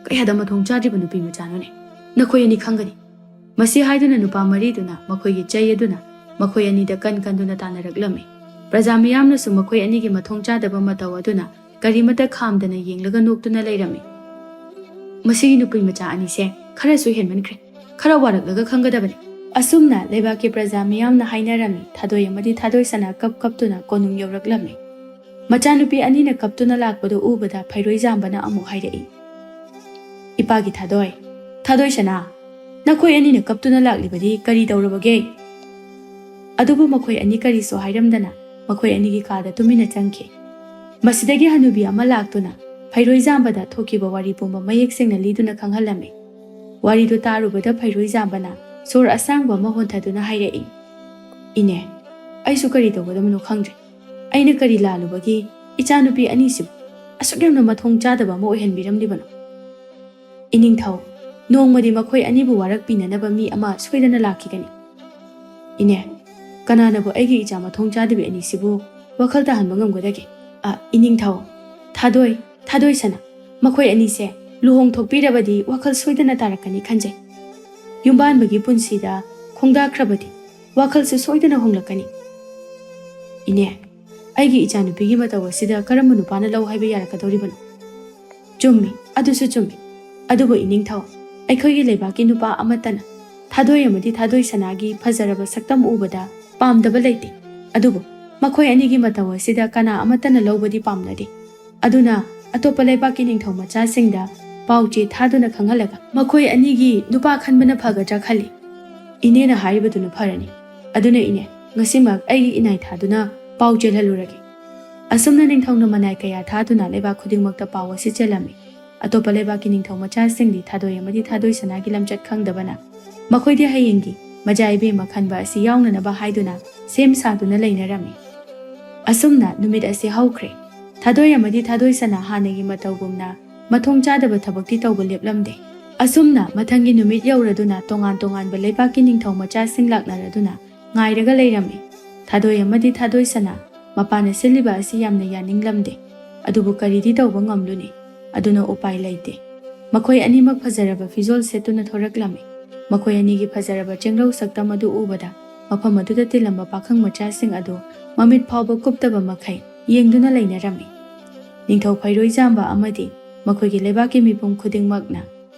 ꯀꯌꯥꯗ ꯃꯊꯣꯡ ꯆꯥꯗ꯭ꯔꯤꯕ ꯅꯨꯄꯤ ꯃꯆꯥꯅꯣꯅꯦ? ꯅꯈꯣꯏ ꯑꯅꯤ ꯈꯪꯒꯅꯤ꯫ ꯃꯁꯤ ꯍꯥꯏꯗꯨꯅ ꯅꯨꯄꯥ ꯃꯔꯤꯗꯨꯅ ꯃꯈꯣꯏꯒꯤ ꯆꯩ ꯑꯗꯨꯅ ꯃꯈꯣꯏ ꯑꯅꯤꯗ ꯀꯟ ꯀꯟꯗꯨꯅ ꯇꯥꯟꯅꯔꯛꯂꯝꯃꯤ꯫ ꯄ꯭ꯔꯖꯥ ꯃꯤꯌꯥꯝꯅꯁꯨ ꯃꯈꯣꯏ ꯑꯅꯤꯒꯤ ꯃꯊꯣꯡ ꯆꯥꯗꯕ ꯃꯇꯧ ꯑꯗꯨꯅ ꯀꯔꯤꯃꯠꯇ ꯈꯥꯝꯗꯅ ꯌꯦꯡꯂꯒ ꯅꯣꯛꯇꯨꯅ ꯂꯩꯔꯝꯃꯤ꯫ "ꯃꯁꯤꯒꯤ ꯅꯨꯄꯤ ꯃꯆꯥ ꯑꯅꯤꯁꯦ ꯈꯔꯁꯨ ꯍꯦꯟꯃꯟꯈ꯭ꯔꯦ꯫ ꯈꯔ ꯋꯥꯔꯛꯂꯒ ꯈꯪꯒꯗꯕꯅꯤ꯫" ꯑꯁꯨꯝꯅ ꯂꯩꯕꯥꯛꯀꯤ ꯄ꯭ꯔꯖꯥ ꯃꯤꯌꯥꯝꯅ ꯍꯥꯏꯅꯔꯝꯃꯤ꯫ ꯊꯥꯗꯣꯏ ꯑꯃꯗꯤ ꯊꯥꯗꯣꯏ ꯁꯅꯥ ꯀꯞ ꯀꯞꯇꯨꯅ ꯀꯣꯅꯨꯡ ꯌꯧꯔꯛꯂꯝꯃꯤ꯫ ꯃꯆꯥꯅꯨꯄꯤ ꯑꯅꯤꯅ ꯀꯞꯇꯨꯅ ꯂꯥꯛꯄꯗꯨ ꯎꯕꯗ ꯐꯩꯔꯣꯏꯖꯥꯝꯕꯅ ꯑꯃꯨꯛ ꯍꯥꯏꯔꯛꯏ, "ꯏꯄꯥꯒꯤ ꯊꯥꯗꯣꯏ, ꯊꯥꯗꯣꯏ ꯁꯅꯥ, ꯅꯈꯣꯏ ꯑꯅꯤꯅ ꯀꯞꯇꯨꯅ ꯂꯥꯛꯂꯤꯕꯗꯤ ꯀꯔꯤ ꯇꯧꯔꯕꯒꯦ?" ꯑꯗꯨꯕꯨ ꯃꯈꯣꯏ ꯑꯅꯤ ꯀꯔꯤꯁꯨ ꯍꯥꯏꯔꯝꯗꯅ ꯃꯈꯣꯏ ꯑꯅꯤꯒꯤ ꯀꯥꯗ ꯇꯨꯃꯤꯟꯅ ꯆꯪꯈꯤ꯫ ꯃꯁꯤꯗꯒꯤ ꯍꯅꯨꯕꯤ ꯑꯃ ꯂꯥꯛꯇꯨꯅ ꯐꯩꯔꯣꯏꯖꯥꯝꯕꯗ ꯊꯣꯛꯈꯤꯕ ꯋꯥꯔꯤ ꯄꯨꯝꯕ ꯃꯌꯦꯛ ꯁꯦꯡꯅ ꯂꯤꯗꯨꯅ ꯈꯪꯍꯜꯂꯝꯃꯤ꯫ ꯋꯥꯔꯤꯗꯨ ꯇꯥꯔꯨꯕꯗ ꯐꯩꯔꯣꯏꯖꯥꯝꯕꯅ ꯁꯣꯔ ꯑꯁꯥꯡꯕ ꯑꯃ ꯍꯣꯟꯊꯗꯨꯅ ꯍꯥꯏꯔꯛꯏ, "ꯏꯅꯦ, ꯑꯩꯁꯨ ꯀꯔꯤ ꯇꯧꯒꯗꯕꯅꯣ ꯈꯪꯗ꯭ꯔꯦ꯫ ꯑꯩꯅ ꯀꯔꯤ ꯂꯥꯜꯂꯨꯕꯒꯤ ꯏꯆꯥꯅꯨꯄꯤ ꯑꯅꯤꯁꯤꯕꯨ ꯑꯁꯨꯛ ꯌꯥꯝꯅ ꯃꯊꯣꯡ ꯆꯥꯗꯕ ꯑꯃ ꯑꯣꯏꯍꯟꯕꯤꯔꯝꯂꯤꯕꯅꯣ? ꯏꯅꯤꯡꯊꯧ, ꯅꯣꯡꯃꯗꯤ ꯃꯈꯣꯏ ꯑꯅꯤꯕꯨ ꯋꯥꯔꯛꯄꯤꯅꯅꯕ ꯃꯤ ꯑꯃ ꯁꯣꯏꯗꯅ ꯂꯥꯛꯈꯤꯒꯅꯤ꯫ ꯏꯅꯦ, ꯀꯅꯥꯅꯕꯨ ꯑꯩꯒꯤ ꯏꯆꯥ ꯃꯊꯣꯡ ꯆꯥꯗꯕꯤ ꯑꯅꯤꯁꯤꯕꯨ ꯋꯥꯈꯜ ꯇꯥꯍꯟꯕ ꯉꯝꯒꯗꯒꯦ? ꯑ, ꯏꯅꯤꯡꯊꯧ, ꯊꯥꯗꯣꯏ, ꯊꯥꯗꯣꯏ ꯁꯅꯥ, ꯃꯈꯣꯏ ꯑꯅꯤꯁꯦ ꯂꯨꯍꯣꯡ ꯊꯣꯛꯄꯤꯔꯕꯗꯤ ꯋꯥꯈꯜ ꯁꯣꯏꯗꯅ ꯇꯥꯔꯛꯀꯅꯤ ꯈꯟꯖꯩ꯫ ꯌꯨꯝꯕꯥꯟꯕꯒꯤ ꯄꯨꯟꯁꯤꯗ ꯈꯣꯡꯗꯥꯈ꯭ꯔꯕꯗꯤ ꯋꯥꯈꯜꯁꯨ ꯁꯣꯏꯗꯅ ꯍꯣꯡꯂꯛꯀꯅꯤ꯫" "ꯏꯅꯦ, ꯑꯩꯒꯤ ꯏꯆꯥꯅꯨꯄꯤꯒꯤ ꯃꯇꯧ ꯑꯁꯤꯗ ꯀꯔꯝꯕ ꯅꯨꯄꯥꯅ ꯂꯧ ꯍꯥꯏꯕ ꯌꯥꯔꯛꯀꯗꯧꯔꯤꯕꯅꯣ?" "ꯆꯨꯝꯃꯤ, ꯑꯗꯨꯁꯨ ꯆꯨꯝꯃꯤ꯫ ꯑꯗꯨꯕꯨ ꯏꯅꯤꯡꯊꯧ, ꯑꯩꯈꯣꯏꯒꯤ ꯂꯩꯕꯥꯛꯀꯤ ꯅꯨꯄꯥ ꯑꯃꯠꯇꯅ ꯊꯥꯗꯣꯏ ꯑꯃꯗꯤ ꯊꯥꯗꯣꯏ ꯁꯅꯥꯒꯤ ꯐꯖꯔꯕ ꯁꯛꯇꯝ ꯎꯕꯗ ꯄꯥꯝꯗꯕ ꯂꯩꯇꯦ꯫ ꯑꯗꯨꯕꯨ ꯃꯈꯣꯏ ꯑꯅꯤꯒꯤ ꯃꯇꯧ ꯑꯁꯤꯗ ꯀꯅꯥ ꯑꯃꯠꯇꯅ ꯂꯧꯕꯗꯤ ꯄꯥꯝꯅꯗꯦ꯫ ꯑꯗꯨꯅ ꯑꯇꯣꯞꯄ ꯂꯩꯕꯥꯛꯀꯤ ꯅꯤꯡꯊꯧ ꯃꯆꯥꯁꯤꯡꯗ ꯄꯥꯎ ꯆꯦ ꯊꯥꯗꯨꯅ ꯈꯪꯍꯜꯂꯒ ꯃꯈꯣꯏ ꯑꯅꯤꯒꯤ ꯅꯨꯄꯥ ꯈꯟꯕꯅ ꯐꯒꯗ꯭ꯔꯥ ꯈꯜꯂꯤ꯫" "ꯏꯅꯦꯅ ꯍꯥꯏꯔꯤꯕꯗꯨꯅ ꯐꯔꯅꯤ꯫ ꯑꯗꯨꯅ ꯏꯅꯦ, ꯉꯁꯤꯃꯛ ꯑꯩꯒꯤ ꯏꯅꯥꯏ ꯊꯥꯗꯨꯅ ꯄꯥꯎ ꯆꯦꯜꯍꯜꯂꯨꯔꯒꯦ꯫" ꯑꯁꯨꯝꯅ ꯅꯤꯡꯊꯧꯅ ꯃꯅꯥꯏ ꯀꯌꯥ ꯊꯥꯗꯨꯅ ꯂꯩꯕꯥꯛ ꯈꯨꯗꯤꯡꯃꯛꯇ ꯄꯥꯎ ꯑꯁꯤ ꯆꯦꯜꯂꯝꯃꯤ꯫ ꯑꯇꯣꯞꯄ ꯂꯩꯕꯥꯛꯀꯤ ꯅꯤꯡꯊꯧ ꯃꯆꯥꯁꯤꯡꯗꯤ ꯊꯥꯗꯣꯏ ꯑꯃꯗꯤ ꯊꯥꯗꯣꯏ ꯁꯅꯥꯒꯤ ꯂꯝꯆꯠ ꯈꯪꯗꯕꯅ ꯃꯈꯣꯏꯗꯤ ꯍꯌꯦꯡꯒꯤ ꯃꯆꯥ ꯏꯕꯦꯝꯃ ꯈꯟꯕ ꯑꯁꯤ ꯌꯥꯎꯅꯅꯕ ꯍꯥꯏꯗꯨꯅ ꯁꯦꯝ ꯁꯥꯗꯨꯅ ꯂꯩꯅꯔꯝꯃꯤ꯫ ꯑꯁꯨꯝꯅ ꯅꯨꯃꯤꯠ ꯑꯁꯤ ꯍꯧꯈ꯭ꯔꯦ꯫ ꯊꯥꯗꯣꯏ ꯑꯃꯗꯤ ꯊꯥꯗꯣꯏ ꯁꯅꯥ ꯍꯥꯟꯅꯒꯤ ꯃꯇꯧꯒꯨꯝꯅ ꯃꯊꯣꯡ ꯆꯥꯗꯕ ꯊꯕꯛꯇꯤ ꯇꯧꯕ ꯂꯦꯞꯂꯝꯗꯦ꯫ ꯑꯁꯨꯝꯅ ꯃꯊꯪꯒꯤ ꯅꯨꯃꯤꯠ ꯌꯧꯔꯗꯨꯅ ꯇꯣꯉꯥꯟ ꯇꯣꯉꯥꯟꯕ ꯂꯩꯕꯥꯛꯀꯤ ꯅꯤꯡꯊꯧ ꯃꯆꯥꯁꯤꯡ ꯂꯥꯛꯅꯔꯗꯨꯅ ꯉꯥꯏꯔꯒ ꯂꯩꯔꯝꯃꯤ꯫ ꯊꯥꯗꯣꯏ ꯑꯃꯗꯤ ꯊꯥꯗꯣꯏ ꯁꯅꯥ ꯃꯄꯥꯅ ꯁꯤꯜꯂꯤꯕ ꯑꯁꯤ ꯌꯥꯝꯅ ꯌꯥꯅꯤꯡꯂꯝꯗꯦ꯫ ꯑꯗꯨꯕꯨ ꯀꯔꯤꯗꯤ ꯇꯧꯕ ꯉꯝꯂꯨꯅꯤ? ꯑꯗꯨꯅ ꯎꯄꯥꯏ ꯂꯩꯇꯦ꯫ ꯃꯈꯣꯏ ꯑꯅꯤꯃꯛ ꯐꯖꯔꯕ ꯐꯤꯖꯣꯜ ꯁꯦꯠꯇꯨꯅ ꯊꯣꯔꯛꯂꯝꯃꯤ꯫ ꯃꯈꯣꯏ ꯑꯅꯤꯒꯤ ꯐꯖꯔꯕ ꯆꯦꯡꯂꯧ ꯁꯛꯇꯝ ꯑꯗꯨ ꯎꯕꯗ ꯃꯐꯝ ꯑꯗꯨꯗ ꯇꯤꯜꯂꯝꯕ ꯄꯥꯈꯪ ꯃꯆꯥꯁꯤꯡ ꯑꯗꯨ ꯃꯃꯤꯠ ꯐꯥꯎꯕ ꯀꯨꯞꯇꯕ ꯃꯈꯩ ꯌꯦꯡꯗꯨꯅ ꯂꯩꯅꯔꯝꯃꯤ꯫ ꯅꯤꯡꯊꯧ ꯐꯩꯔꯣꯏꯖꯥꯝꯕ ꯑꯃꯗꯤ ꯃꯈꯣꯏꯒꯤ ꯂꯩꯕꯥꯛꯀꯤ ꯃꯤꯄꯨꯝ ꯈꯨꯗꯤꯡꯃꯛꯅ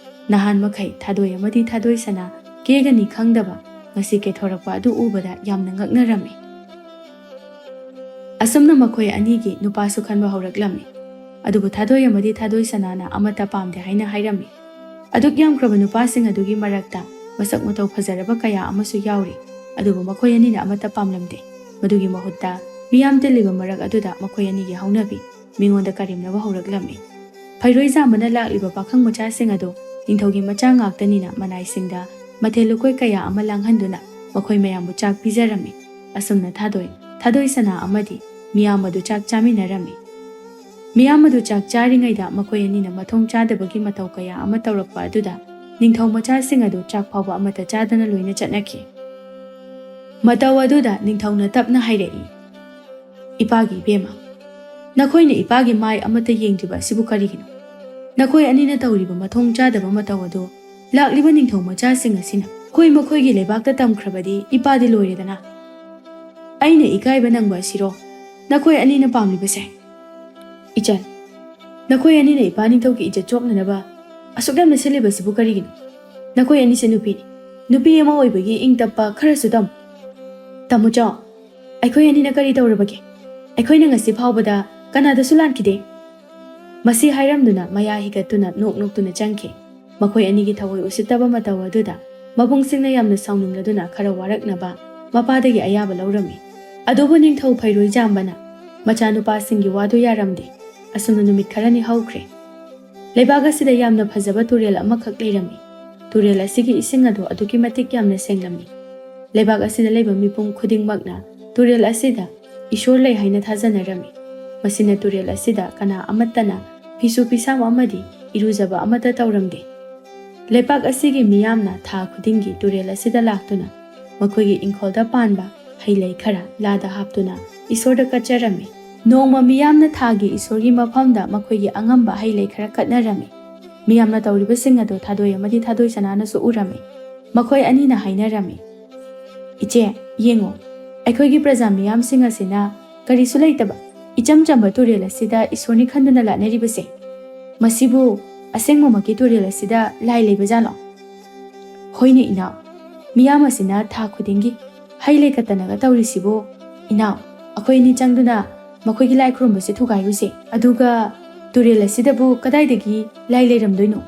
ꯅꯍꯥꯟ ꯃꯈꯩ ꯊꯥꯗꯣꯏ ꯑꯃꯗꯤ ꯊꯥꯗꯣꯏ ꯁꯅꯥ ꯀꯦꯒꯅꯤ ꯈꯪꯗꯕ ꯉꯁꯤ ꯀꯦꯊꯣꯔꯛꯄ ꯑꯗꯨ ꯎꯕꯗ ꯌꯥꯝꯅ ꯉꯛꯅꯔꯝꯃꯤ꯫ ꯑꯁꯨꯝꯅ ꯃꯈꯣꯏ ꯑꯅꯤꯒꯤ ꯅꯨꯄꯥꯁꯨ ꯈꯟꯕ ꯍꯧꯔꯛꯂꯝꯃꯤ꯫ ꯑꯗꯨꯕꯨ ꯊꯥꯗꯣꯏ ꯑꯃꯗꯤ ꯊꯥꯗꯣꯏ ꯁꯅꯥꯅ ꯑꯃꯠꯇ ꯄꯥꯝꯗꯦ ꯍꯥꯏꯅ ꯍꯥꯏꯔꯝꯃꯤ꯫ ꯑꯗꯨꯛ ꯌꯥꯝꯈ꯭ꯔꯕ ꯅꯨꯄꯥꯁꯤꯡ ꯑꯗꯨꯒꯤ ꯃꯔꯛꯇ ꯃꯁꯛ ꯃꯇꯧ ꯐꯖꯔꯕ ꯀꯌꯥ ꯑꯃꯁꯨ ꯌꯥꯎꯔꯤ, ꯑꯗꯨꯕꯨ ꯃꯈꯣꯏ ꯑꯅꯤꯅ ꯑꯃꯠꯇ ꯄꯥꯝꯂꯝꯗꯦ꯫ ꯃꯗꯨꯒꯤ ꯃꯍꯨꯠꯇ ꯃꯤꯌꯥꯝ ꯇꯤꯜꯂꯤꯕ ꯃꯔꯛ ꯑꯗꯨꯗ ꯃꯈꯣꯏ ꯑꯅꯤꯒꯤ ꯍꯧꯅꯕꯤ ꯃꯤꯉꯣꯟꯗ ꯀꯔꯦꯝꯅꯕ ꯍꯧꯔꯛꯂꯝꯃꯤ꯫ ꯐꯩꯔꯣꯏꯖꯥꯝꯕꯅ ꯂꯥꯛꯂꯤꯕ ꯄꯥꯈꯪ ꯃꯆꯥꯁꯤꯡ ꯑꯗꯨ ꯅꯤꯡꯊꯧꯒꯤ ꯃꯆꯥ ꯉꯥꯛꯇꯅꯤꯅ ꯃꯅꯥꯏꯁꯤꯡꯗ ꯃꯊꯦꯜ ꯂꯨꯀꯣꯏ ꯀꯌꯥ ꯑꯃ ꯂꯥꯡꯍꯟꯗꯨꯅ ꯃꯈꯣꯏ ꯃꯌꯥꯝꯕꯨ ꯆꯥꯛ ꯄꯤꯖꯔꯝꯃꯤ꯫ ꯑꯁꯨꯝꯅ ꯊꯥꯗꯣꯏ, ꯊꯥꯗꯣꯏ ꯁꯅꯥ ꯑꯃꯗꯤ ꯃꯤꯌꯥꯝ ꯑꯗꯨ ꯆꯥꯛ ꯆꯥꯃꯤꯟꯅꯔꯝꯃꯤ꯫ ꯃꯤꯌꯥꯝ ꯑꯗꯨ ꯆꯥꯛ ꯆꯥꯔꯤꯉꯩꯗ ꯃꯈꯣꯏ ꯑꯅꯤꯅ ꯃꯊꯣꯡ ꯆꯥꯗꯕꯒꯤ ꯃꯇꯧ ꯀꯌꯥ ꯑꯃ ꯇꯧꯔꯛꯄ ꯑꯗꯨꯗ ꯅꯤꯡꯊꯧ ꯃꯆꯥꯁꯤꯡ ꯑꯗꯨ ꯆꯥꯛ ꯐꯥꯎꯕ ꯑꯃꯠꯇ ꯆꯥꯗꯅ ꯂꯣꯏꯅ ꯆꯠꯅꯈꯤ꯫ ꯃꯇꯧ ꯑꯗꯨꯗ ꯅꯤꯡꯊꯧꯅ ꯇꯞꯅ ꯍꯥꯏꯔꯛꯏ, "ꯏꯄꯥꯒꯤ ꯏꯕꯦꯝꯃ, ꯅꯈꯣꯏꯅ ꯏꯄꯥꯒꯤ ꯃꯥꯏ ꯑꯃꯠꯇ ꯌꯦꯡꯗ꯭ꯔꯤꯕ ꯑꯁꯤꯕꯨ ꯀꯔꯤꯒꯤꯅꯣ? ꯅꯈꯣꯏ ꯑꯅꯤꯅ ꯇꯧꯔꯤꯕ ꯃꯊꯣꯡ ꯆꯥꯗꯕ ꯃꯇꯧ ꯑꯗꯨ ꯂꯥꯛꯂꯤꯕ ꯅꯤꯡꯊꯧ ꯃꯆꯥꯁꯤꯡ ꯑꯁꯤꯅ ꯃꯈꯣꯏ ꯃꯈꯣꯏꯒꯤ ꯂꯩꯕꯥꯛꯇ ꯇꯝꯈ꯭ꯔꯕꯗꯤ ꯏꯄꯥꯗꯤ ꯂꯣꯏꯔꯦꯗꯅ꯫ ꯑꯩꯅ ꯏꯀꯥꯏꯕ ꯅꯪꯕ ꯑꯁꯤꯔꯣ ꯅꯈꯣꯏ ꯑꯅꯤꯅ ꯄꯥꯝꯂꯤꯕꯁꯦ? ꯏꯆꯟ, ꯅꯈꯣꯏ ꯑꯅꯤꯅ ꯏꯄꯥ ꯅꯤꯡꯊꯧꯒꯤ ꯏꯖꯠ ꯆꯣꯛꯅꯅꯕ ꯑꯁꯨꯛ ꯌꯥꯝꯅ ꯁꯤꯜꯂꯤꯕꯁꯤꯕꯨ ꯀꯔꯤꯒꯤꯅꯣ? ꯅꯈꯣꯏ ꯑꯅꯤꯁꯦ ꯅꯨꯄꯤꯅꯤ꯫ ꯅꯨꯄꯤ ꯑꯃ ꯑꯣꯏꯕꯒꯤ ꯏꯪ ꯇꯞꯄ ꯈꯔꯁꯨ ꯇꯝꯃꯨ꯫ ꯇꯥꯃꯣꯆꯧ, ꯑꯩꯈꯣꯏ ꯑꯅꯤꯅ ꯀꯔꯤ ꯇꯧꯔꯕꯒꯦ? ꯑꯩꯈꯣꯏꯅ ꯉꯁꯤ ꯐꯥꯎꯕꯗ ꯀꯅꯥꯗꯁꯨ ꯂꯥꯟꯈꯤꯗꯦ꯫" ꯃꯁꯤ ꯍꯥꯏꯔꯝꯗꯨꯅ ꯃꯌꯥ ꯍꯤꯒꯠꯇꯨꯅ ꯅꯣꯛ ꯅꯣꯛꯇꯨꯅ ꯆꯪꯈꯤ꯫ ꯃꯈꯣꯏ ꯑꯅꯤꯒꯤ ꯊꯑꯣꯏ ꯎꯁꯤꯠꯇꯕ ꯃꯇꯧ ꯑꯗꯨꯗ ꯃꯕꯨꯡꯁꯤꯡꯅ ꯌꯥꯝꯅ ꯁꯥꯎꯅꯤꯡꯂꯗꯨꯅ ꯈꯔ ꯋꯥꯔꯛꯅꯕ ꯃꯄꯥꯗꯒꯤ ꯑꯌꯥꯕ ꯂꯧꯔꯝꯃꯤ꯫ ꯑꯗꯨꯕꯨ ꯅꯤꯡꯊꯧ ꯐꯩꯔꯣꯏꯖꯥꯝꯕꯅ ꯃꯆꯥꯅꯨꯄꯥꯁꯤꯡꯒꯤ ꯋꯥꯗꯨ ꯌꯥꯔꯝꯗꯦ꯫ ꯑꯁꯨꯝꯅ ꯅꯨꯃꯤꯠ ꯈꯔꯅꯤ ꯍꯧꯈ꯭ꯔꯦ꯫ ꯂꯩꯕꯥꯛ ꯑꯁꯤꯗ ꯌꯥꯝꯅ ꯐꯖꯕ ꯇꯨꯔꯦꯜ ꯑꯃꯈꯛ ꯂꯩꯔꯝꯃꯤ꯫ ꯇꯨꯔꯦꯜ ꯑꯁꯤꯒꯤ ꯏꯁꯤꯡ ꯑꯗꯨ ꯑꯗꯨꯛꯀꯤ ꯃꯇꯤꯛ ꯌꯥꯝꯅ ꯁꯦꯡꯂꯝꯃꯤ꯫ ꯂꯩꯕꯥꯛ ꯑꯁꯤꯗ ꯂꯩꯕ ꯃꯤꯄꯨꯝ ꯈꯨꯗꯤꯡꯃꯛꯅ ꯇꯨꯔꯦꯜ ꯑꯁꯤꯗ ꯏꯁꯣꯔ ꯂꯩ ꯍꯥꯏꯅ ꯊꯥꯖꯅꯔꯝꯃꯤ꯫ ꯃꯁꯤꯅ ꯇꯨꯔꯦꯜ ꯑꯁꯤꯗ ꯀꯅꯥ ꯑꯃꯠꯇꯅ ꯐꯤꯁꯨ ꯐꯤꯁꯥꯝ ꯑꯃꯗꯤ ꯏꯔꯨꯖꯕ ꯑꯃꯠꯇ ꯇꯧꯔꯝꯗꯦ꯫ ꯂꯩꯄꯥꯛ ꯑꯁꯤꯒꯤ ꯃꯤꯌꯥꯝꯅ ꯊꯥ ꯈꯨꯗꯤꯡꯒꯤ ꯇꯨꯔꯦꯜ ꯑꯁꯤꯗ ꯂꯥꯛꯇꯨꯅ ꯃꯈꯣꯏꯒꯤ ꯏꯪꯈꯣꯜꯗ ꯄꯥꯟꯕ ꯍꯩ ꯂꯩ ꯈꯔ ꯂꯥꯗ ꯍꯥꯞꯇꯨꯅ ꯏꯁꯣꯔꯗ ꯀꯠꯆꯔꯝꯃꯤ꯫ ꯅꯣꯡꯃ ꯃꯤꯌꯥꯝꯅ ꯊꯥꯒꯤ ꯏꯁꯣꯔꯒꯤ ꯃꯐꯝꯗ ꯃꯈꯣꯏꯒꯤ ꯑꯉꯝꯕ ꯍꯩ ꯂꯩ ꯈꯔ ꯀꯠꯅꯔꯝꯃꯤ꯫ ꯃꯤꯌꯥꯝꯅ ꯇꯧꯔꯤꯕꯁꯤꯡ ꯑꯗꯨ ꯊꯥꯗꯣꯏ ꯑꯃꯗꯤ ꯊꯥꯗꯣꯏ ꯁꯅꯥꯅꯁꯨ ꯎꯔꯝꯃꯤ꯫ ꯃꯈꯣꯏ ꯑꯅꯤꯅ ꯍꯥꯏꯅꯔꯝꯃꯤ, "ꯏꯆꯦ, ꯌꯦꯡꯉꯨ, ꯑꯩꯈꯣꯏꯒꯤ ꯄ꯭ꯔꯖꯥ ꯃꯤꯌꯥꯝꯁꯤꯡ ꯑꯁꯤꯅ ꯀꯔꯤꯁꯨ ꯂꯩꯇꯕ ꯏꯆꯝ ꯆꯝꯕ ꯇꯨꯔꯦꯜ ꯑꯁꯤꯗ ꯏꯁꯣꯔꯅꯤ ꯈꯟꯗꯨꯅ ꯂꯥꯠꯅꯔꯤꯕꯁꯦ, ꯃꯁꯤꯕꯨ ꯑꯁꯦꯡꯕꯃꯛꯀꯤ ꯇꯨꯔꯦꯜ ꯑꯁꯤꯗ ꯂꯥꯏ ꯂꯩꯕꯖꯥꯠꯂꯣ?" "ꯍꯣꯏꯅꯦ ꯏꯅꯥꯎ, ꯃꯤꯌꯥꯝ ꯑꯁꯤꯅ ꯊꯥ ꯈꯨꯗꯤꯡꯒꯤ ꯍꯩ ꯂꯩ ꯀꯠꯇꯅꯒ ꯇꯧꯔꯤꯁꯤꯕꯨ, ꯏꯅꯥꯎ, ꯑꯩꯈꯣꯏ ꯑꯅꯤ ꯆꯪꯗꯨꯅ ꯃꯈꯣꯏꯒꯤ ꯂꯥꯏ ꯈꯨꯔꯨꯝꯕꯁꯦ ꯊꯨꯒꯥꯏꯔꯨꯁꯦ꯫ ꯑꯗꯨꯒ ꯇꯨꯔꯦꯜ ꯑꯁꯤꯗꯕꯨ ꯀꯗꯥꯏꯗꯒꯤ ꯂꯥꯏ ꯂꯩꯔꯝꯗꯣꯏꯅꯣ?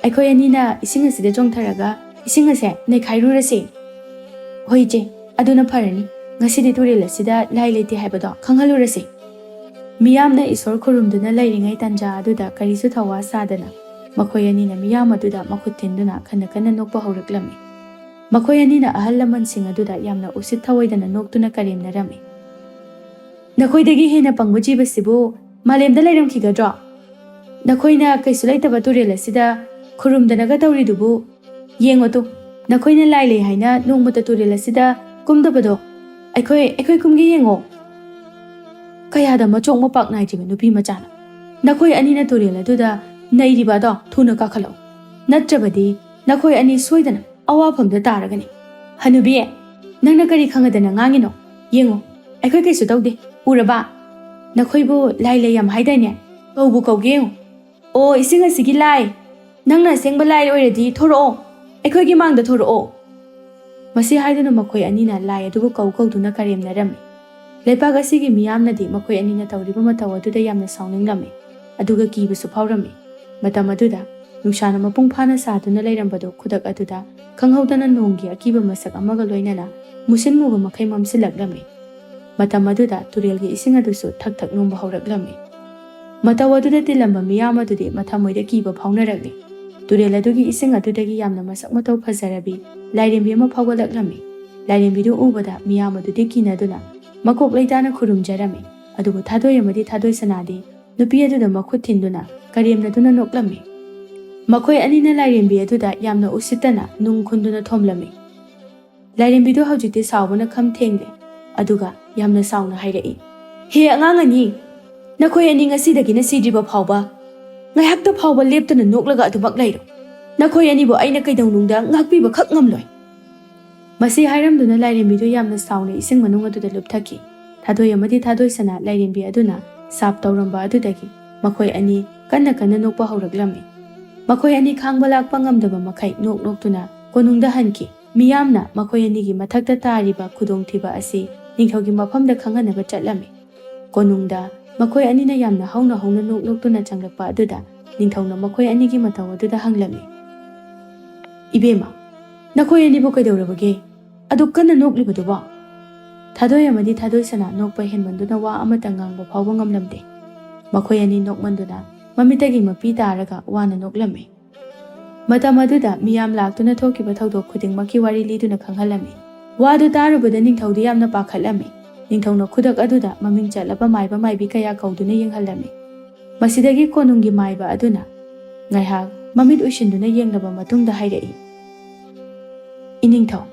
ꯑꯩꯈꯣꯏ ꯑꯅꯤꯅ ꯏꯁꯤꯡ ꯑꯁꯤꯗ ꯆꯣꯡꯊꯔꯒ ꯏꯁꯤꯡ ꯑꯁꯦ ꯅꯩꯈꯥꯏꯔꯨꯔꯁꯦ꯫" "ꯍꯣꯏ ꯏꯆꯦ, ꯑꯗꯨꯅ ꯐꯔꯅꯤ꯫ ꯉꯁꯤꯗꯤ ꯇꯨꯔꯦꯜ ꯑꯁꯤꯗ ꯂꯥꯏ ꯂꯩꯇꯦ ꯍꯥꯏꯕꯗꯣ ꯈꯪꯍꯜꯂꯨꯔꯁꯦ꯫" ꯃꯤꯌꯥꯝꯅ ꯏꯁꯣꯔ ꯈꯨꯔꯨꯝꯗꯨꯅ ꯂꯩꯔꯤꯉꯩ ꯇꯥꯟꯖꯥ ꯑꯗꯨꯗ ꯀꯔꯤꯁꯨ ꯊꯧꯋꯥ ꯁꯥꯗꯅ ꯃꯈꯣꯏ ꯑꯅꯤꯅ ꯃꯤꯌꯥꯝ ꯑꯗꯨꯗ ꯃꯈꯨꯠ ꯊꯤꯟꯗꯨꯅ ꯈꯟꯅ ꯈꯟꯅ ꯅꯣꯛꯄ ꯍꯧꯔꯛꯂꯝꯃꯤ꯫ ꯃꯈꯣꯏ ꯑꯅꯤꯅ ꯑꯍꯜ ꯂꯃꯟꯁꯤꯡ ꯑꯗꯨꯗ ꯌꯥꯝꯅ ꯎꯁꯤꯠ ꯊꯑꯣꯏꯗꯅ ꯅꯣꯛꯇꯨꯅ ꯀꯔꯦꯝꯅꯔꯝꯃꯤ꯫ "ꯅꯈꯣꯏꯗꯒꯤ ꯍꯦꯟꯅ ꯄꯪꯕ ꯖꯤꯕꯁꯤꯕꯨ ꯃꯥꯂꯦꯝꯗ ꯂꯩꯔꯝꯈꯤꯒꯗ꯭ꯔꯣ? ꯅꯈꯣꯏꯅ ꯀꯩꯁꯨ ꯂꯩꯇꯕ ꯇꯨꯔꯦꯜ ꯑꯁꯤꯗ ꯈꯨꯔꯨꯝꯗꯅꯒ ꯇꯧꯔꯤꯗꯨꯕꯨ ꯌꯦꯡꯉꯣ ꯇꯨ, ꯅꯈꯣꯏꯅ ꯂꯥꯏ ꯂꯩ ꯍꯥꯏꯅ ꯅꯣꯡꯃꯇ ꯇꯨꯔꯦꯜ ꯑꯁꯤꯗ ꯀꯨꯝꯗꯕꯗꯣ꯫ ꯑꯩꯈꯣꯏ, ꯑꯩꯈꯣꯏ ꯀꯨꯝꯒꯦ ꯌꯦꯡꯉꯣ꯫" ꯀꯌꯥꯗ ꯃꯆꯣꯛ ꯃꯄꯥꯛ ꯅꯥꯏꯗ꯭ꯔꯤꯕ ꯅꯨꯄꯤ ꯃꯆꯥꯅꯣ! "ꯅꯈꯣꯏ ꯑꯅꯤꯅ ꯇꯨꯔꯦꯜ ꯑꯗꯨꯗ ꯅꯩꯔꯤꯕ ꯑꯗꯣ ꯊꯨꯅ ꯀꯥꯈꯠꯂꯛꯎ, ꯅꯠꯇ꯭ꯔꯕꯗꯤ ꯅꯈꯣꯏ ꯑꯅꯤ ꯁꯣꯏꯗꯅ ꯑꯋꯥꯐꯝꯗ ꯇꯥꯔꯒꯅꯤ꯫" "ꯍꯅꯨꯕꯤ, ꯅꯪꯅ ꯀꯔꯤ ꯈꯪꯉꯗꯅ ꯉꯥꯡꯉꯤꯅꯣ? ꯌꯦꯡꯉꯣ, ꯑꯩꯈꯣꯏ ꯀꯩꯁꯨ ꯇꯧꯗꯦ, ꯎꯔꯕ? ꯅꯈꯣꯏꯕꯨ ꯂꯥꯏ ꯂꯩ ꯌꯥꯝ ꯍꯥꯏꯗꯥꯏꯅꯦ? ꯀꯧꯕꯨ ꯀꯧꯒꯦ ꯌꯦꯡꯉꯨ꯫ ꯑꯣ, ꯏꯁꯤꯡ ꯑꯁꯤꯒꯤ ꯂꯥꯏ, ꯅꯪꯅ ꯑꯁꯦꯡꯕ ꯂꯥꯏ ꯑꯣꯏꯔꯗꯤ ꯊꯣꯔꯛꯑꯣ, ꯑꯩꯈꯣꯏꯒꯤ ꯃꯥꯡꯗ ꯊꯣꯔꯛꯑꯣ꯫" ꯃꯁꯤ ꯍꯥꯏꯗꯨꯅ ꯃꯈꯣꯏ ꯑꯅꯤꯅ ꯂꯥꯏ ꯑꯗꯨꯕꯨ ꯀꯧ ꯀꯧꯗꯨꯅ ꯀꯔꯦꯝꯅꯔꯝꯃꯤ꯫ ꯂꯩꯄꯥꯛ ꯑꯁꯤꯒꯤ ꯃꯤꯌꯥꯝꯅꯗꯤ ꯃꯈꯣꯏ ꯑꯅꯤꯅ ꯇꯧꯔꯤꯕ ꯃꯇꯧ ꯑꯗꯨꯗ ꯌꯥꯝꯅ ꯁꯥꯎꯅꯤꯡꯂꯝꯃꯤ, ꯑꯗꯨꯒ ꯀꯤꯕꯁꯨ ꯐꯥꯎꯔꯝꯃꯤ꯫ ꯃꯇꯝ ꯑꯗꯨꯗ ꯅꯨꯡꯁꯥꯅ ꯃꯄꯨꯡ ꯐꯥꯅ ꯁꯥꯗꯨꯅ ꯂꯩꯔꯝꯕꯗꯨ ꯈꯨꯗꯛ ꯑꯗꯨꯗ ꯈꯪꯍꯧꯗꯅ ꯅꯣꯡꯒꯤ ꯑꯀꯤꯕ ꯃꯁꯛ ꯑꯃꯒ ꯂꯣꯏꯅꯅ ꯃꯨꯁꯤꯟ ꯃꯨꯕ ꯃꯈꯩ ꯃꯝꯁꯤꯜꯂꯛꯂꯝꯃꯤ꯫ ꯃꯇꯝ ꯑꯗꯨꯗ ꯇꯨꯔꯦꯜꯒꯤ ꯏꯁꯤꯡ ꯑꯗꯨꯁꯨ ꯊꯛ ꯊꯛ ꯅꯣꯡꯕ ꯍꯧꯔꯛꯂꯝꯃꯤ꯫ ꯃꯇꯧ ꯑꯗꯨꯗ ꯇꯤꯜꯂꯝꯕ ꯃꯤꯌꯥꯝ ꯑꯗꯨꯗꯤ ꯃꯊꯃꯣꯏꯗ ꯀꯤꯕ ꯐꯥꯎꯅꯔꯛꯂꯤ꯫ ꯇꯨꯔꯦꯜ ꯑꯗꯨꯒꯤ ꯏꯁꯤꯡ ꯑꯗꯨꯗꯒꯤ ꯌꯥꯝꯅ ꯃꯁꯛ ꯃꯇꯧ ꯐꯖꯔꯕꯤ ꯂꯥꯏꯔꯦꯝꯕꯤ ꯑꯃ ꯐꯥꯎꯒꯠꯂꯛꯂꯝꯃꯤ꯫ ꯂꯥꯏꯔꯦꯝꯕꯤꯗꯨ ꯎꯕꯗ ꯃꯤꯌꯥꯝ ꯑꯗꯨꯗꯤ ꯀꯤꯅꯗꯨꯅ ꯃꯀꯣꯛ ꯂꯩꯇꯥꯅ ꯈꯨꯔꯨꯝꯖꯔꯝꯃꯤ꯫ ꯑꯗꯨꯕꯨ ꯊꯥꯗꯣꯏ ꯑꯃꯗꯤ ꯊꯥꯗꯣꯏ ꯁꯅꯥꯗꯤ ꯅꯨꯄꯤ ꯑꯗꯨꯗ ꯃꯈꯨꯠ ꯊꯤꯟꯗꯨꯅ ꯀꯔꯦꯝꯅꯗꯨꯅ ꯅꯣꯛꯂꯝꯃꯤ꯫ ꯃꯈꯣꯏ ꯑꯅꯤꯅ ꯂꯥꯏꯔꯦꯝꯕꯤ ꯑꯗꯨꯗ ꯌꯥꯝꯅ ꯎꯁꯤꯠꯇꯅ ꯅꯨꯡ ꯈꯨꯟꯗꯨꯅ ꯊꯣꯝꯂꯝꯃꯤ꯫ ꯂꯥꯏꯔꯦꯝꯕꯤꯗꯨ ꯍꯧꯖꯤꯛꯇꯤ ꯁꯥꯎꯕꯅ ꯈꯝ ꯊꯦꯡꯂꯦ, ꯑꯗꯨꯒ ꯌꯥꯝꯅ ꯁꯥꯎꯅ ꯍꯥꯏꯔꯛꯏ, "ꯍꯦ ꯑꯉꯥꯡ ꯑꯅꯤ, ꯅꯈꯣꯏ ꯑꯅꯤ ꯉꯁꯤꯗꯒꯤꯅ ꯁꯤꯗ꯭ꯔꯤꯕ ꯐꯥꯎꯕ ꯉꯥꯏꯍꯥꯛꯇ ꯐꯥꯎꯕ ꯂꯦꯞꯇꯅ ꯅꯣꯛꯂꯒ ꯑꯗꯨꯃꯛ ꯂꯩꯔꯣ꯫ ꯅꯈꯣꯏ ꯑꯅꯤꯕꯨ ꯑꯩꯅ ꯀꯩꯗꯧꯅꯨꯡꯗ ꯉꯥꯛꯄꯤꯕ ꯈꯛ ꯉꯝꯂꯣꯏ꯫" ꯃꯁꯤ ꯍꯥꯏꯔꯝꯗꯨꯅ ꯂꯥꯏꯔꯦꯝꯕꯤꯗꯨ ꯌꯥꯝꯅ ꯁꯥꯎꯅ ꯏꯁꯤꯡ ꯃꯅꯨꯡ ꯑꯗꯨꯗ ꯂꯨꯞꯊꯈꯤ꯫ ꯊꯥꯗꯣꯏ ꯑꯃꯗꯤ ꯊꯥꯗꯣꯏꯁꯅꯥ ꯂꯥꯏꯔꯦꯝꯕꯤ ꯑꯗꯨꯅ ꯁꯥꯞ ꯇꯧꯔꯝꯕ ꯑꯗꯨꯗꯒꯤ ꯃꯈꯣꯏ ꯑꯅꯤ ꯀꯟꯅ ꯀꯟꯅ ꯅꯣꯛꯄ ꯍꯧꯔꯛꯂꯝꯃꯤ꯫ ꯃꯈꯣꯏ ꯑꯅꯤ ꯈꯥꯡꯕ ꯂꯥꯛꯄ ꯉꯝꯗꯕ ꯃꯈꯩ ꯅꯣꯛ ꯅꯣꯛꯇꯨꯅ ꯀꯣꯅꯨꯡꯗ ꯍꯟꯈꯤ꯫ ꯃꯤꯌꯥꯝꯅ ꯃꯈꯣꯏ ꯑꯅꯤꯒꯤ ꯃꯊꯛꯇ ꯇꯥꯔꯤꯕ ꯈꯨꯗꯣꯡꯊꯤꯕ ꯑꯁꯤ ꯅꯤꯡꯊꯧꯒꯤ ꯃꯐꯝꯗ ꯈꯪꯍꯟꯅꯕ ꯆꯠꯂꯝꯃꯤ꯫ ꯀꯣꯅꯨꯡꯗ ꯃꯈꯣꯏ ꯑꯅꯤꯅ ꯌꯥꯝꯅ ꯍꯧꯅ ꯍꯧꯅ ꯅꯣꯛ ꯅꯣꯛꯇꯨꯅ ꯆꯪꯂꯛꯄ ꯑꯗꯨꯗ ꯅꯤꯡꯊꯧꯅ ꯃꯈꯣꯏ ꯑꯅꯤꯒꯤ ꯃꯇꯧ ꯑꯗꯨꯗ ꯍꯪꯂꯝꯃꯤ, "ꯏꯕꯦꯝꯃ, ꯅꯈꯣꯏ ꯑꯅꯤꯕꯨ ꯀꯩꯗꯧꯔꯕꯒꯦ? ꯑꯗꯨꯛ ꯀꯟꯅ ꯅꯣꯛꯂꯤꯕꯗꯨꯕꯣ?" ꯊꯥꯗꯣꯏ ꯑꯃꯗꯤ ꯊꯥꯗꯣꯏꯁꯅꯥ ꯅꯣꯛꯄ ꯍꯦꯟꯃꯟꯗꯨꯅ ꯋꯥ ꯑꯃꯠꯇ ꯉꯥꯡꯕ ꯐꯥꯎꯕ ꯉꯝꯂꯝꯗꯦ꯫ ꯃꯈꯣꯏ ꯑꯅꯤ ꯅꯣꯛꯃꯟꯗꯨꯅ ꯃꯃꯤꯠꯇꯒꯤ ꯃꯄꯤ ꯇꯥꯔꯒ ꯋꯥꯅ ꯅꯣꯛꯂꯝꯃꯤ꯫ ꯃꯇꯝ ꯑꯗꯨꯗ ꯃꯤꯌꯥꯝ ꯂꯥꯛꯇꯨꯅ ꯊꯣꯛꯈꯤꯕ ꯊꯧꯗꯣꯛ ꯈꯨꯗꯤꯡꯃꯛꯀꯤ ꯋꯥꯔꯤ ꯂꯤꯗꯨꯅ ꯈꯪꯍꯜꯂꯝꯃꯤ꯫ ꯋꯥꯗꯨ ꯇꯥꯔꯨꯕꯗ ꯅꯤꯡꯊꯧꯗꯤ ꯌꯥꯝꯅ ꯄꯥꯈꯠꯂꯝꯃꯤ꯫ ꯅꯤꯡꯊꯧꯅ ꯈꯨꯗꯛ ꯑꯗꯨꯗ ꯃꯃꯤꯡ ꯆꯠꯂꯕ ꯃꯥꯏꯕ ꯃꯥꯏꯕꯤ ꯀꯌꯥ ꯀꯧꯗꯨꯅ ꯌꯦꯡꯍꯜꯂꯝꯃꯤ꯫ ꯃꯁꯤꯗꯒꯤ ꯀꯣꯅꯨꯡꯒꯤ ꯃꯥꯏꯕ ꯑꯗꯨꯅ ꯉꯥꯏꯍꯥꯛ ꯃꯃꯤꯠ ꯎꯏꯁꯤꯟꯗꯨꯅ ꯌꯦꯡꯂꯕ ꯃꯇꯨꯡꯗ ꯍꯥꯏꯔꯛꯏ, "ꯏꯅꯤꯡꯊꯧ,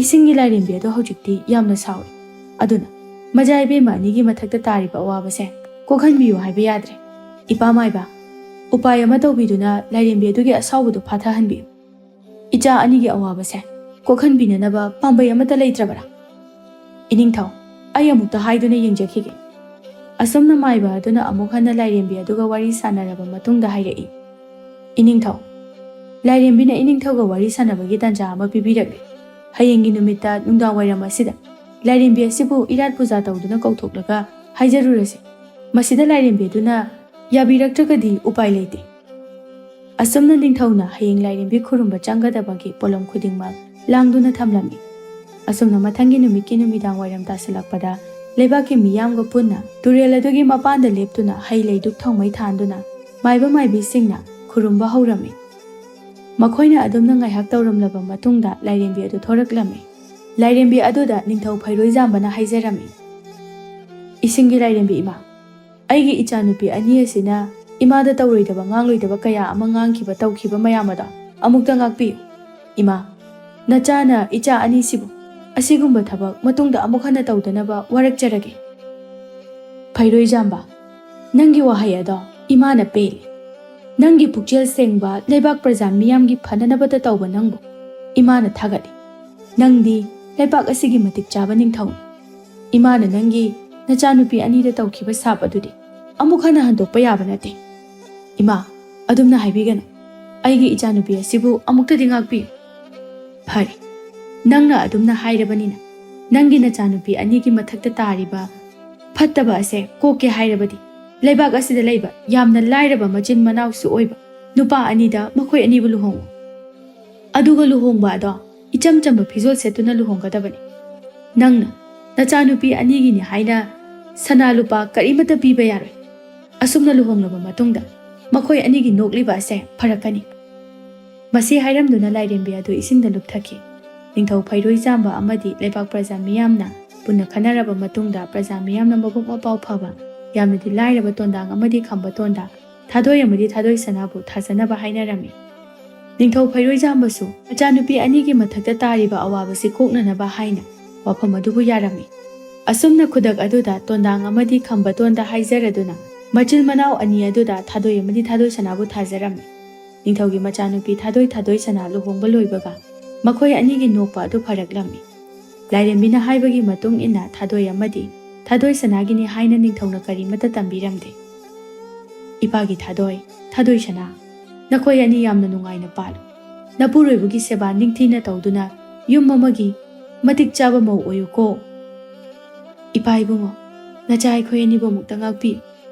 ꯏꯁꯤꯡꯒꯤ ꯂꯥꯏꯔꯦꯝꯕꯤ ꯑꯗꯣ ꯍꯧꯖꯤꯛꯇꯤ ꯌꯥꯝꯅ ꯁꯥꯎꯏ꯫ ꯑꯗꯨꯅ ꯃꯖꯥ ꯏꯕꯦꯝꯃ ꯑꯅꯤꯒꯤ ꯃꯊꯛꯇ ꯇꯥꯔꯤꯕ ꯑꯋꯥꯕꯁꯦ ꯀꯣꯛꯍꯟꯕꯤꯌꯨ ꯍꯥꯏꯕ ꯌꯥꯗ꯭ꯔꯦ꯫ ꯏꯄꯥ ꯃꯥꯏꯕ, ꯎꯄꯥꯏ ꯑꯃ ꯇꯧꯕꯤꯗꯨꯅ ꯂꯥꯏꯔꯦꯝꯕꯤ ꯑꯗꯨꯒꯤ ꯑꯁꯥꯎꯕꯗꯨ ꯐꯥꯊꯍꯟꯕꯤꯌꯨ꯫ ꯏꯆꯥ ꯑꯅꯤꯒꯤ ꯑꯋꯥꯕꯁꯦ ꯀꯣꯛꯍꯟꯕꯤꯅꯅꯕ ꯄꯥꯝꯕꯩ ꯑꯃꯠꯇ ꯂꯩꯇ꯭ꯔꯕꯔꯥ? ꯏꯅꯤꯡꯊꯧ, ꯑꯩ ꯑꯃꯨꯛꯇ ꯍꯥꯏꯗꯨꯅ ꯌꯦꯡꯖꯈꯤꯒꯦ꯫" ꯑꯁꯨꯝꯅ ꯃꯥꯏꯕ ꯑꯗꯨꯅ ꯑꯃꯨꯛ ꯍꯟꯅ ꯂꯥꯏꯔꯦꯝꯕꯤ ꯑꯗꯨꯒ ꯋꯥꯔꯤ ꯁꯥꯟꯅꯔꯕ ꯃꯇꯨꯡꯗ ꯍꯥꯏꯔꯛꯏ, "ꯏꯅꯤꯡꯊꯧ, ꯂꯥꯏꯔꯦꯝꯕꯤꯅ ꯏꯅꯤꯡꯊꯧꯒ ꯋꯥꯔꯤ ꯁꯥꯟꯅꯕꯒꯤ ꯇꯥꯟꯖꯥ ꯑꯃ ꯄꯤꯕꯤꯔꯛꯂꯦ꯫ ꯍꯌꯦꯡꯒꯤ ꯅꯨꯃꯤꯠꯇ ꯅꯨꯡꯗꯥꯡ ꯋꯥꯏꯔꯝ ꯑꯁꯤꯗ ꯂꯥꯏꯔꯦꯝꯕꯤ ꯑꯁꯤꯕꯨ ꯏꯔꯥꯠ ꯄꯨꯖꯥ ꯇꯧꯗꯨꯅ ꯀꯧꯊꯣꯛꯂꯒ ꯍꯥꯏꯖꯔꯨꯔꯁꯤ꯫ ꯃꯁꯤꯗ ꯂꯥꯏꯔꯦꯝꯕꯤ ꯑꯗꯨꯅ ꯌꯥꯕꯤꯔꯛꯇ꯭ꯔꯒꯗꯤ ꯎꯄꯥꯏ ꯂꯩꯇꯦ꯫" ꯑꯁꯨꯝꯅ ꯅꯤꯡꯊꯧꯅ ꯍꯌꯦꯡ ꯂꯥꯏꯔꯦꯝꯕꯤ ꯈꯨꯔꯨꯝꯕ ꯆꯪꯒꯗꯕꯒꯤ ꯄꯣꯠꯂꯝ ꯈꯨꯗꯤꯡꯃꯛ ꯂꯥꯡꯗꯨꯅ ꯊꯝꯂꯝꯃꯤ꯫ ꯑꯁꯨꯝꯅ ꯃꯊꯪꯒꯤ ꯅꯨꯃꯤꯠꯀꯤ ꯅꯨꯃꯤꯗꯥꯡ ꯋꯥꯏꯔꯝ ꯇꯥꯁꯤꯜꯂꯛꯄꯗ ꯂꯩꯕꯥꯛꯀꯤ ꯃꯤꯌꯥꯝꯒ ꯄꯨꯟꯅ ꯇꯨꯔꯦꯜ ꯑꯗꯨꯒꯤ ꯃꯄꯥꯟꯗ ꯂꯦꯞꯇꯨꯅ ꯍꯩ ꯂꯩ ꯙꯨꯞ ꯊꯥꯎꯃꯩ ꯊꯥꯟꯗꯨꯅ ꯃꯥꯏꯕ ꯃꯥꯏꯕꯤꯁꯤꯡꯅ ꯈꯨꯔꯨꯝꯕ ꯍꯧꯔꯝꯃꯤ꯫ ꯃꯈꯣꯏꯅ ꯑꯗꯨꯝꯅ ꯉꯥꯏꯍꯥꯛ ꯇꯧꯔꯝꯂꯕ ꯃꯇꯨꯡꯗ ꯂꯥꯏꯔꯦꯝꯕꯤ ꯑꯗꯨ ꯊꯣꯔꯛꯂꯝꯃꯤ꯫ ꯂꯥꯏꯔꯦꯝꯕꯤ ꯑꯗꯨꯗ ꯅꯤꯡꯊꯧ ꯐꯩꯔꯣꯏꯖꯥꯝꯕꯅ ꯍꯥꯏꯖꯔꯝꯃꯤ, "ꯏꯁꯤꯡꯒꯤ ꯂꯥꯏꯔꯦꯝꯕꯤ ꯏꯃꯥ, ꯑꯩꯒꯤ ꯏꯆꯥꯅꯨꯄꯤ ꯑꯅꯤ ꯑꯁꯤꯅ ꯏꯃꯥꯗ ꯇꯧꯔꯣꯏꯗꯕ ꯉꯥꯡꯂꯣꯏꯗꯕ ꯀꯌꯥ ꯑꯃ ꯉꯥꯡꯈꯤꯕ ꯇꯧꯈꯤꯕ ꯃꯌꯥꯝ ꯑꯗꯣ ꯑꯃꯨꯛꯇ ꯉꯥꯛꯄꯤꯌꯨ꯫ ꯏꯃꯥ, ꯅꯆꯥꯅ ꯏꯆꯥ ꯑꯅꯤꯁꯤꯕꯨ ꯑꯁꯤꯒꯨꯝꯕ ꯊꯕꯛ ꯃꯇꯨꯡꯗ ꯑꯃꯨꯛ ꯍꯟꯅ ꯇꯧꯗꯅꯕ ꯋꯥꯔꯛꯆꯔꯒꯦ꯫" ꯐꯩꯔꯣꯏꯖꯥꯝꯕ, ꯅꯪꯒꯤ ꯋꯥꯍꯩ ꯑꯗꯣ ꯏꯃꯥꯅ ꯄꯦꯜꯂꯤ꯫ ꯅꯪꯒꯤ ꯄꯨꯛꯆꯦꯜ ꯁꯦꯡꯕ, ꯂꯩꯕꯥꯛ ꯄ꯭ꯔꯖꯥ ꯃꯤꯌꯥꯝꯒꯤ ꯐꯅꯅꯕꯇ ꯇꯧꯕ ꯅꯪꯕꯨ ꯏꯃꯥꯅ ꯊꯥꯒꯠꯂꯤ꯫ ꯅꯪꯗꯤ ꯂꯩꯕꯥꯛ ꯑꯁꯤꯒꯤ ꯃꯇꯤꯛ ꯆꯥꯕ ꯅꯤꯡꯊꯧꯅꯤ꯫ ꯏꯃꯥꯅ ꯅꯪꯒꯤ ꯅꯆꯥꯅꯨꯄꯤ ꯑꯅꯤꯗ ꯇꯧꯈꯤꯕ ꯁꯥꯞ ꯑꯗꯨꯗꯤ ꯑꯃꯨꯛ ꯍꯟꯅ ꯍꯟꯗꯣꯛꯄ ꯌꯥꯕ ꯅꯠꯇꯦ꯫ ꯏꯃꯥ, ꯑꯗꯨꯝꯅ ꯍꯥꯏꯕꯤꯒꯅꯨ꯫ ꯑꯩꯒꯤ ꯏꯆꯥꯅꯨꯄꯤ ꯑꯁꯤꯕꯨ ꯑꯃꯨꯛꯇꯗꯤ ꯉꯥꯛꯄꯤꯌꯨ꯫ ꯐꯔꯦ, ꯅꯪꯅ ꯑꯗꯨꯝꯅ ꯍꯥꯏꯔꯕꯅꯤꯅ, ꯅꯪꯒꯤ ꯅꯆꯥꯅꯨꯄꯤ ꯑꯅꯤꯒꯤ ꯃꯊꯛꯇ ꯇꯥꯔꯤꯕ ꯐꯠꯇꯕ ꯑꯁꯦ ꯀꯣꯛꯀꯦ ꯍꯥꯏꯔꯕꯗꯤ, ꯂꯩꯕꯥꯛ ꯑꯁꯤꯗ ꯂꯩꯕ ꯌꯥꯝꯅ ꯂꯥꯏꯔꯕ ꯃꯆꯤꯟ ꯃꯅꯥꯎꯁꯨ ꯑꯣꯏꯕ ꯅꯨꯄꯥ ꯑꯅꯤꯗ ꯃꯈꯣꯏ ꯑꯅꯤꯕꯨ ꯂꯨꯍꯣꯡꯉꯨ꯫ ꯑꯗꯨꯒ ꯂꯨꯍꯣꯡꯕ ꯑꯗꯣ ꯏꯆꯝ ꯆꯝꯕ ꯐꯤꯖꯣꯜ ꯁꯦꯠꯇꯨꯅ ꯂꯨꯍꯣꯡꯒꯗꯕꯅꯤ꯫ ꯅꯪꯅ ꯅꯆꯥꯅꯨꯄꯤ ꯑꯅꯤꯒꯤꯅꯤ ꯍꯥꯏꯅ ꯁꯅꯥ ꯂꯨꯄꯥ ꯀꯔꯤꯃꯠꯇ ꯄꯤꯕ ꯌꯥꯔꯣꯏ꯫ ꯑꯁꯨꯝꯅ ꯂꯨꯍꯣꯡꯂꯕ ꯃꯇꯨꯡꯗ ꯃꯈꯣꯏ ꯑꯅꯤꯒꯤ ꯅꯣꯛꯂꯤꯕ ꯑꯁꯦ ꯐꯔꯛꯀꯅꯤ꯫ ꯃꯁꯤ ꯍꯥꯏꯔꯝꯗꯨꯅ ꯂꯥꯏꯔꯦꯝꯕꯤ ꯑꯗꯨ ꯏꯁꯤꯡꯗ ꯂꯨꯞꯊꯈꯤ꯫ ꯅꯤꯡꯊꯧ ꯐꯩꯔꯣꯏ ꯆꯥꯝꯕ ꯑꯃꯗꯤ ꯂꯩꯕꯥꯛ ꯄ꯭ꯔꯖꯥ ꯃꯤꯌꯥꯝꯅ ꯄꯨꯟꯅ ꯈꯟꯅꯔꯕ ꯃꯇꯨꯡꯗ, ꯄ꯭ꯔꯖꯥ ꯃꯤꯌꯥꯝꯅ ꯃꯕꯨꯛ ꯃꯄꯥꯎ ꯐꯕ, ꯌꯥꯝꯅꯗꯤ ꯂꯥꯏꯔꯕ ꯇꯣꯟꯗꯥꯡ ꯑꯃꯗꯤ ꯈꯝꯕ ꯇꯣꯟꯗ, ꯊꯥꯗꯣꯏ ꯑꯃꯗꯤ ꯊꯥꯗꯣꯏ ꯁꯅꯥꯕꯨ ꯊꯥꯖꯅꯕ ꯍꯥꯏꯅꯔꯝꯃꯤ꯫ ꯅꯤꯡꯊꯧ ꯐꯩꯔꯣꯏ ꯆꯥꯝꯕꯁꯨ ꯃꯆꯥꯅꯨꯄꯤ ꯑꯅꯤꯒꯤ ꯃꯊꯛꯇ ꯇꯥꯔꯤꯕ ꯑꯋꯥꯕꯁꯤ ꯀꯣꯛꯅꯅꯕ ꯍꯥꯏꯅ ꯋꯥꯐꯝ ꯑꯗꯨꯕꯨ ꯌꯥꯔꯝꯃꯤ꯫ ꯑꯁꯨꯝꯅ ꯈꯨꯗꯛ ꯑꯗꯨꯗ ꯇꯣꯟꯗꯥꯡ ꯑꯃꯗꯤ ꯈꯝꯕ ꯇꯣꯟꯗ ꯍꯥꯏꯖꯔꯗꯨꯅ ꯃꯆꯤꯟ ꯃꯅꯥꯎ ꯑꯅꯤ ꯑꯗꯨꯗ ꯊꯥꯗꯣꯏ ꯑꯃꯗꯤ ꯊꯥꯗꯣꯏ ꯁꯅꯥꯕꯨ ꯊꯥꯖꯔꯝꯃꯤ꯫ ꯅꯤꯡꯊꯧꯒꯤ ꯃꯆꯥꯅꯨꯄꯤ ꯊꯥꯗꯣꯏ ꯊꯥꯗꯣꯏ ꯁꯅꯥ ꯂꯨꯍꯣꯡꯕ ꯂꯣꯏꯕꯒ ꯃꯈꯣꯏ ꯑꯅꯤꯒꯤ ꯅꯣꯛꯄ ꯑꯗꯨ ꯐꯔꯛꯂꯝꯃꯤ꯫ ꯂꯥꯏꯔꯦꯝꯕꯤꯅ ꯍꯥꯏꯕꯒꯤ ꯃꯇꯨꯡ ꯏꯟꯅ ꯊꯥꯗꯣꯏ ꯑꯃꯗꯤ ꯊꯥꯗꯣꯏ ꯁꯅꯥꯒꯤꯅꯤ ꯍꯥꯏꯅ ꯅꯤꯡꯊꯧꯅ ꯀꯔꯤꯃꯠꯇ ꯇꯝꯕꯤꯔꯝꯗꯦ꯫ ꯏꯄꯥꯒꯤ ꯊꯥꯗꯣꯏ, ꯊꯥꯗꯣꯏ ꯁꯅꯥ, ꯅꯈꯣꯏ ꯑꯅꯤ ꯌꯥꯝꯅ ꯅꯨꯡꯉꯥꯏꯅ ꯄꯥꯜꯂꯨ꯫ ꯅꯄꯨꯔꯣꯏꯕꯒꯤ ꯁꯦꯕꯥ ꯅꯤꯡꯊꯤꯅ ꯇꯧꯗꯨꯅ ꯌꯨꯝ ꯑꯃꯒꯤ ꯃꯇꯤꯛ ꯆꯥꯕ ꯃꯧ ꯑꯣꯏꯌꯨꯀꯣ꯫ ꯏꯄꯥ ꯏꯕꯨꯡꯉꯣ, ꯅꯆꯥ ꯑꯩꯈꯣꯏ ꯑꯅꯤꯕꯨ ꯑꯃꯨꯛꯇ ꯉꯥꯛꯄꯤꯌꯨ꯫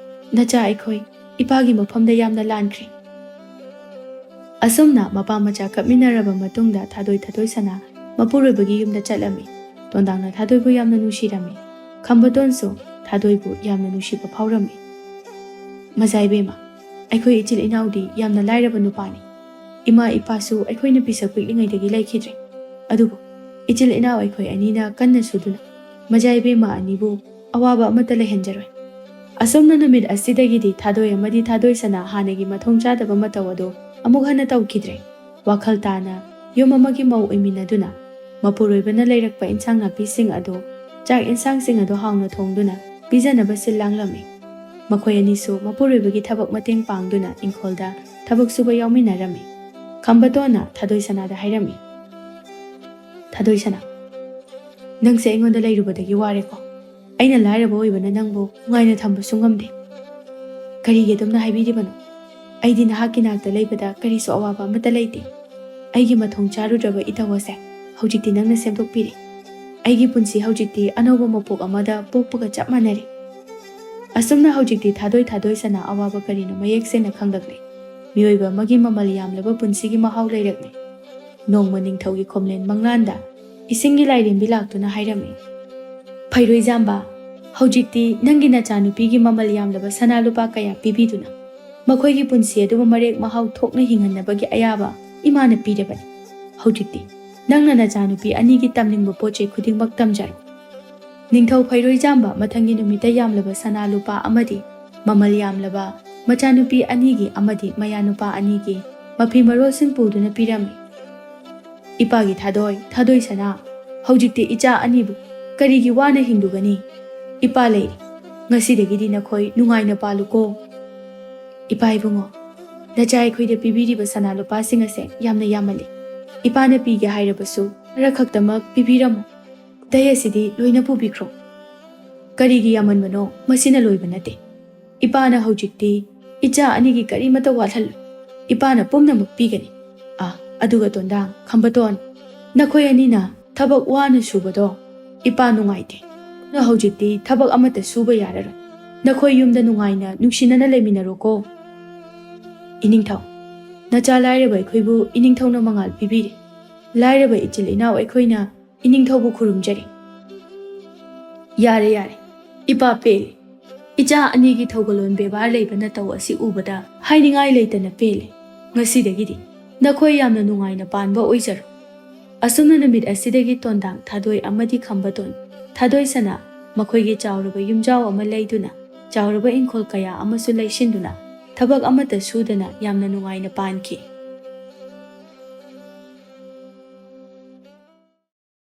ꯅꯆꯥ ꯑꯩꯈꯣꯏ ꯏꯄꯥꯒꯤ ꯃꯐꯝꯗ ꯌꯥꯝꯅ ꯂꯥꯟꯈ꯭ꯔꯦ꯫ ꯑꯁꯨꯝꯅ ꯃꯄꯥ ꯃꯆꯥ ꯀꯞꯃꯤꯟꯅꯔꯕ ꯃꯇꯨꯡꯗ ꯊꯥꯗꯣꯏ ꯊꯥꯗꯣꯏ ꯁꯅꯥ ꯃꯄꯨꯔꯣꯏꯕꯒꯤ ꯌꯨꯝꯗ ꯆꯠꯂꯝꯃꯤ꯫ ꯇꯣꯟꯗꯥꯡꯅ ꯊꯥꯗꯣꯏꯕꯨ ꯌꯥꯝꯅ ꯅꯨꯡꯁꯤꯔꯝꯃꯤ꯫ ꯈꯝꯕꯇꯣꯟꯁꯨ ꯊꯥꯗꯣꯏꯕꯨ ꯌꯥꯝꯅ ꯅꯨꯡꯁꯤꯕ ꯐꯥꯎꯔꯝꯃꯤ꯫ ꯃꯖꯥ ꯏꯕꯦꯝꯃ, ꯑꯩꯈꯣꯏ ꯏꯆꯤꯜ ꯏꯅꯥꯎꯗꯤ ꯌꯥꯝꯅ ꯂꯥꯏꯔꯕ ꯅꯨꯄꯥꯅꯤ꯫ ꯏꯃꯥ ꯏꯄꯥꯁꯨ ꯑꯩꯈꯣꯏꯅ ꯄꯤꯁꯛ ꯄꯤꯛꯂꯤꯉꯩꯗꯒꯤ ꯂꯩꯈꯤꯗ꯭ꯔꯦ꯫ ꯑꯗꯨꯕꯨ ꯏꯆꯤꯜ ꯏꯅꯥꯎ ꯑꯩꯈꯣꯏ ꯑꯅꯤꯅ ꯀꯟꯅ ꯁꯨꯗꯨꯅ ꯃꯖꯥ ꯏꯕꯦꯝꯃ ꯑꯅꯤꯕꯨ ꯑꯋꯥꯕ ꯑꯃꯠꯇ ꯂꯩꯍꯟꯖꯔꯣꯏ꯫ ꯑꯁꯨꯝꯅ ꯅꯨꯃꯤꯠ ꯑꯁꯤꯗꯒꯤꯗꯤ ꯊꯥꯗꯣꯏ ꯑꯃꯗꯤ ꯊꯥꯗꯣꯏ ꯁꯅꯥ ꯍꯥꯟꯅꯒꯤ ꯃꯊꯣꯡ ꯆꯥꯗꯕ ꯃꯇꯧ ꯑꯗꯨ ꯑꯃꯨꯛ ꯍꯟꯅ ꯇꯧꯈꯤꯗ꯭ꯔꯦ꯫ ꯋꯥꯈꯜ ꯇꯥꯅ ꯌꯨꯝ ꯑꯃꯒꯤ ꯃꯧ ꯑꯣꯏꯃꯤꯟꯅꯗꯨꯅ ꯃꯄꯨꯔꯣꯏꯕꯅ ꯂꯩꯔꯛꯄ ꯏꯟꯁꯥꯡ ꯅꯥꯄꯤꯁꯤꯡ ꯑꯗꯨ, ꯆꯥꯛ ꯏꯟꯁꯥꯡꯁꯤꯡ ꯑꯗꯨ ꯍꯥꯎꯅ ꯊꯣꯡꯗꯨꯅ ꯄꯤꯖꯅꯕ ꯁꯤꯜ ꯂꯥꯡꯂꯝꯃꯤ꯫ ꯃꯈꯣꯏ ꯑꯅꯤꯁꯨ ꯃꯄꯨꯔꯣꯏꯕꯒꯤ ꯊꯕꯛ ꯃꯇꯦꯡ ꯄꯥꯡꯗꯨꯅ ꯏꯪꯈꯣꯜꯗ ꯊꯕꯛ ꯁꯨꯕ ꯌꯥꯎꯃꯤꯟꯅꯔꯝꯃꯤ꯫ ꯈꯝꯕꯇꯣꯟꯅ ꯊꯥꯗꯣꯏꯁꯅꯥꯗ ꯍꯥꯏꯔꯝꯃꯤ, "ꯊꯥꯗꯣꯏꯁꯅꯥ, ꯅꯪꯁꯦ ꯑꯩꯉꯣꯟꯗ ꯂꯩꯔꯨꯕꯗꯒꯤ ꯋꯥꯔꯦꯀꯣ꯫ ꯑꯩꯅ ꯂꯥꯏꯔꯕ ꯑꯣꯏꯕꯅ ꯅꯪꯕꯨ ꯅꯨꯡꯉꯥꯏꯅ ꯊꯝꯕꯁꯨ ꯉꯝꯗꯦ꯫ ꯀꯔꯤꯒꯤ ꯑꯗꯨꯝꯅ ꯍꯥꯏꯕꯤꯔꯤꯕꯅꯣ? ꯑꯩꯗꯤ ꯅꯍꯥꯛꯀꯤ ꯅꯥꯛꯇ ꯂꯩꯕꯗ ꯀꯔꯤꯁꯨ ꯑꯋꯥꯕ ꯑꯃꯠꯇ ꯂꯩꯇꯦ꯫ ꯑꯩꯒꯤ ꯃꯊꯣꯡ ꯆꯥꯔꯨꯗ꯭ꯔꯕ ꯏꯇꯧ ꯑꯁꯦ ꯍꯧꯖꯤꯛꯇꯤ ꯅꯪꯅ ꯁꯦꯝꯗꯣꯛꯄꯤꯔꯦ꯫ ꯑꯩꯒꯤ ꯄꯨꯟꯁꯤ ꯍꯧꯖꯤꯛꯇꯤ ꯑꯅꯧꯕ ꯃꯄꯣꯛ ꯑꯃꯗ ꯄꯣꯛꯄꯒ ꯆꯞ ꯃꯥꯟꯅꯔꯦ꯫" ꯑꯁꯨꯝꯅ ꯍꯧꯖꯤꯛꯇꯤ ꯊꯥꯗꯣꯏ ꯊꯥꯗꯣꯏꯁꯅꯥ ꯑꯋꯥꯕ ꯀꯔꯤꯅꯣ ꯃꯌꯦꯛ ꯁꯦꯡꯅ ꯈꯪꯂꯛꯂꯦ꯫ ꯃꯤꯑꯣꯏꯕ ꯑꯃꯒꯤ ꯃꯃꯜ ꯌꯥꯝꯂꯕ ꯄꯨꯟꯁꯤꯒꯤ ꯃꯍꯥꯎ ꯂꯩꯔꯛꯂꯦ꯫ ꯅꯣꯡꯃ ꯅꯤꯡꯊꯧꯒꯤ ꯈꯣꯝꯂꯦꯟ ꯃꯪꯂꯥꯟꯗ ꯏꯁꯤꯡꯒꯤ ꯂꯥꯏꯔꯦꯝꯕꯤ ꯂꯥꯛꯇꯨꯅ ꯍꯥꯏꯔꯝꯃꯤ, "ꯐꯩꯔꯣꯏꯖꯥꯝꯕ, ꯍꯧꯖꯤꯛꯇꯤ ꯅꯪꯒꯤ ꯅꯆꯥꯅꯨꯄꯤꯒꯤ ꯃꯃꯜ ꯌꯥꯝꯂꯕ ꯁꯅꯥ ꯂꯨꯄꯥ ꯀꯌꯥ ꯄꯤꯕꯤꯗꯨꯅ ꯃꯈꯣꯏꯒꯤ ꯄꯨꯟꯁꯤ ꯑꯗꯨꯕꯨ ꯃꯔꯦꯛ ꯃꯍꯥꯎ ꯊꯣꯛꯅ ꯍꯤꯡꯍꯟꯅꯕꯒꯤ ꯑꯌꯥꯕ ꯏꯃꯥꯅ ꯄꯤꯔꯕꯅꯤ꯫ ꯍꯧꯖꯤꯛꯇꯤ ꯅꯪꯅ ꯅꯆꯥꯅꯨꯄꯤ ꯑꯅꯤꯒꯤ ꯇꯝꯅꯤꯡꯕ ꯄꯣꯠ ꯆꯩ ꯈꯨꯗꯤꯡꯃꯛ ꯇꯝꯖꯔꯣ꯫" ꯅꯤꯡꯊꯧ ꯐꯩꯔꯣꯏꯖꯥꯝꯕ ꯃꯊꯪꯒꯤ ꯅꯨꯃꯤꯠꯇ ꯌꯥꯝꯂꯕ ꯁꯅꯥ ꯂꯨꯄꯥ ꯑꯃꯗꯤ ꯃꯃꯜ ꯌꯥꯝꯂꯕ ꯃꯆꯥꯅꯨꯄꯤ ꯑꯅꯤꯒꯤ ꯑꯃꯗꯤ ꯃꯌꯥꯅꯨꯄꯥ ꯑꯅꯤꯒꯤ ꯃꯐꯤ ꯃꯔꯣꯜꯁꯤꯡ ꯄꯨꯗꯨꯅ ꯄꯤꯔꯝꯃꯤ꯫ "ꯏꯄꯥꯒꯤ ꯊꯥꯗꯣꯏ, ꯊꯥꯗꯣꯏ ꯁꯅꯥ, ꯍꯧꯖꯤꯛꯇꯤ ꯏꯆꯥ ꯑꯅꯤꯕꯨ ꯀꯔꯤꯒꯤ ꯋꯥꯅ ꯍꯤꯡꯂꯨꯒꯅꯤ? ꯏꯄꯥ ꯂꯩꯔꯤ꯫ ꯉꯁꯤꯗꯒꯤꯗꯤ ꯅꯈꯣꯏ ꯅꯨꯡꯉꯥꯏꯅ ꯄꯥꯜꯂꯨꯀꯣ꯫" "ꯏꯄꯥ ꯏꯕꯨꯡꯉꯣ, ꯅꯆꯥ ꯑꯩꯈꯣꯏꯗ ꯄꯤꯕꯤꯔꯤꯕ ꯁꯅꯥ ꯂꯨꯄꯥꯁꯤꯡ ꯑꯁꯦ ꯌꯥꯝꯅ ꯌꯥꯝꯃꯜꯂꯤ꯫ ꯏꯄꯥꯅ ꯄꯤꯒꯦ ꯍꯥꯏꯔꯕꯁꯨ ꯈꯔ ꯈꯛꯇꯃꯛ ꯄꯤꯕꯤꯔꯝꯃꯨ꯫ ꯑꯇꯩ ꯑꯁꯤꯗꯤ ꯂꯣꯏꯅ ꯄꯨꯕꯤꯈ꯭ꯔꯣ꯫" "ꯀꯔꯤꯒꯤ ꯌꯥꯝꯃꯟꯕꯅꯣ? ꯃꯁꯤꯅ ꯂꯣꯏꯕ ꯅꯠꯇꯦ꯫ ꯏꯄꯥꯅ ꯍꯧꯖꯤꯛꯇꯤ ꯏꯆꯥ ꯑꯅꯤꯒꯤ ꯀꯔꯤꯃꯠꯇ ꯋꯥꯠꯍꯜꯂꯣꯏ꯫ ꯏꯄꯥꯅ ꯄꯨꯝꯅꯃꯛ ꯄꯤꯒꯅꯤ꯫ ꯑꯥ, ꯑꯗꯨꯒ ꯇꯣꯟꯗꯥꯡ, ꯈꯝꯕꯇꯣꯟ, ꯅꯈꯣꯏ ꯑꯅꯤꯅ ꯊꯕꯛ ꯋꯥꯅ ꯁꯨꯕꯗꯣ ꯏꯄꯥ ꯅꯨꯡꯉꯥꯏꯇꯦ꯫ ꯑꯗꯨꯅ ꯍꯧꯖꯤꯛꯇꯤ ꯊꯕꯛ ꯑꯃꯠꯇ ꯁꯨꯕ ꯌꯥꯔꯔꯣꯏ꯫ ꯅꯈꯣꯏ ꯌꯨꯝꯗ ꯅꯨꯡꯉꯥꯏꯅ ꯅꯨꯡꯁꯤꯅꯅ ꯂꯩꯃꯤꯟꯅꯔꯣꯀꯣ꯫" "ꯏꯅꯤꯡꯊꯧ, ꯅꯆꯥ ꯂꯥꯏꯔꯕ ꯑꯩꯈꯣꯏꯕꯨ ꯏꯅꯤꯡꯊꯧꯅ ꯃꯉꯥꯜ ꯄꯤꯕꯤꯔꯦ꯫ ꯂꯥꯏꯔꯕ ꯏꯆꯤꯜ ꯏꯅꯥꯎ ꯑꯩꯈꯣꯏꯅ ꯏꯅꯤꯡꯊꯧꯕꯨ ꯈꯨꯔꯨꯝꯖꯔꯤ꯫" "ꯌꯥꯔꯦ, ꯌꯥꯔꯦ꯫ ꯏꯄꯥ ꯄꯦꯜꯂꯦ꯫ ꯏꯆꯥ ꯑꯅꯤꯒꯤ ꯊꯧꯒꯜꯂꯣꯟ ꯕꯦꯕꯥꯔ ꯂꯩꯕ ꯅꯇꯧ ꯑꯁꯤ ꯎꯕꯗ ꯍꯥꯏꯅꯤꯡꯉꯥꯏ ꯂꯩꯇꯅ ꯄꯦꯜꯂꯦ꯫ ꯉꯁꯤꯗꯒꯤꯗꯤ ꯅꯈꯣꯏ ꯌꯥꯝꯅ ꯅꯨꯡꯉꯥꯏꯅ ꯄꯥꯟꯕ ꯑꯣꯏꯖꯔꯣ꯫" ꯑꯁꯨꯝꯅ ꯅꯨꯃꯤꯠ ꯑꯁꯤꯗꯒꯤ ꯇꯣꯟꯗꯥꯡ, ꯊꯥꯗꯣꯏ ꯑꯃꯗꯤ ꯈꯝꯕꯇꯣꯟ, ꯊꯥꯗꯣꯏ ꯁꯅꯥ ꯃꯈꯣꯏꯒꯤ ꯆꯥꯎꯔꯕ ꯌꯨꯝꯖꯥꯎ ꯑꯃ ꯂꯩꯗꯨꯅ, ꯆꯥꯎꯔꯕ ꯏꯪꯈꯣꯜ ꯀꯌꯥ ꯑꯃꯁꯨ ꯂꯩꯁꯤꯟꯗꯨꯅ, ꯊꯕꯛ ꯑꯃꯠꯇ ꯁꯨꯗꯅ ꯌꯥꯝꯅ ꯅꯨꯡꯉꯥꯏꯅ ꯄꯥꯟꯈꯤ꯫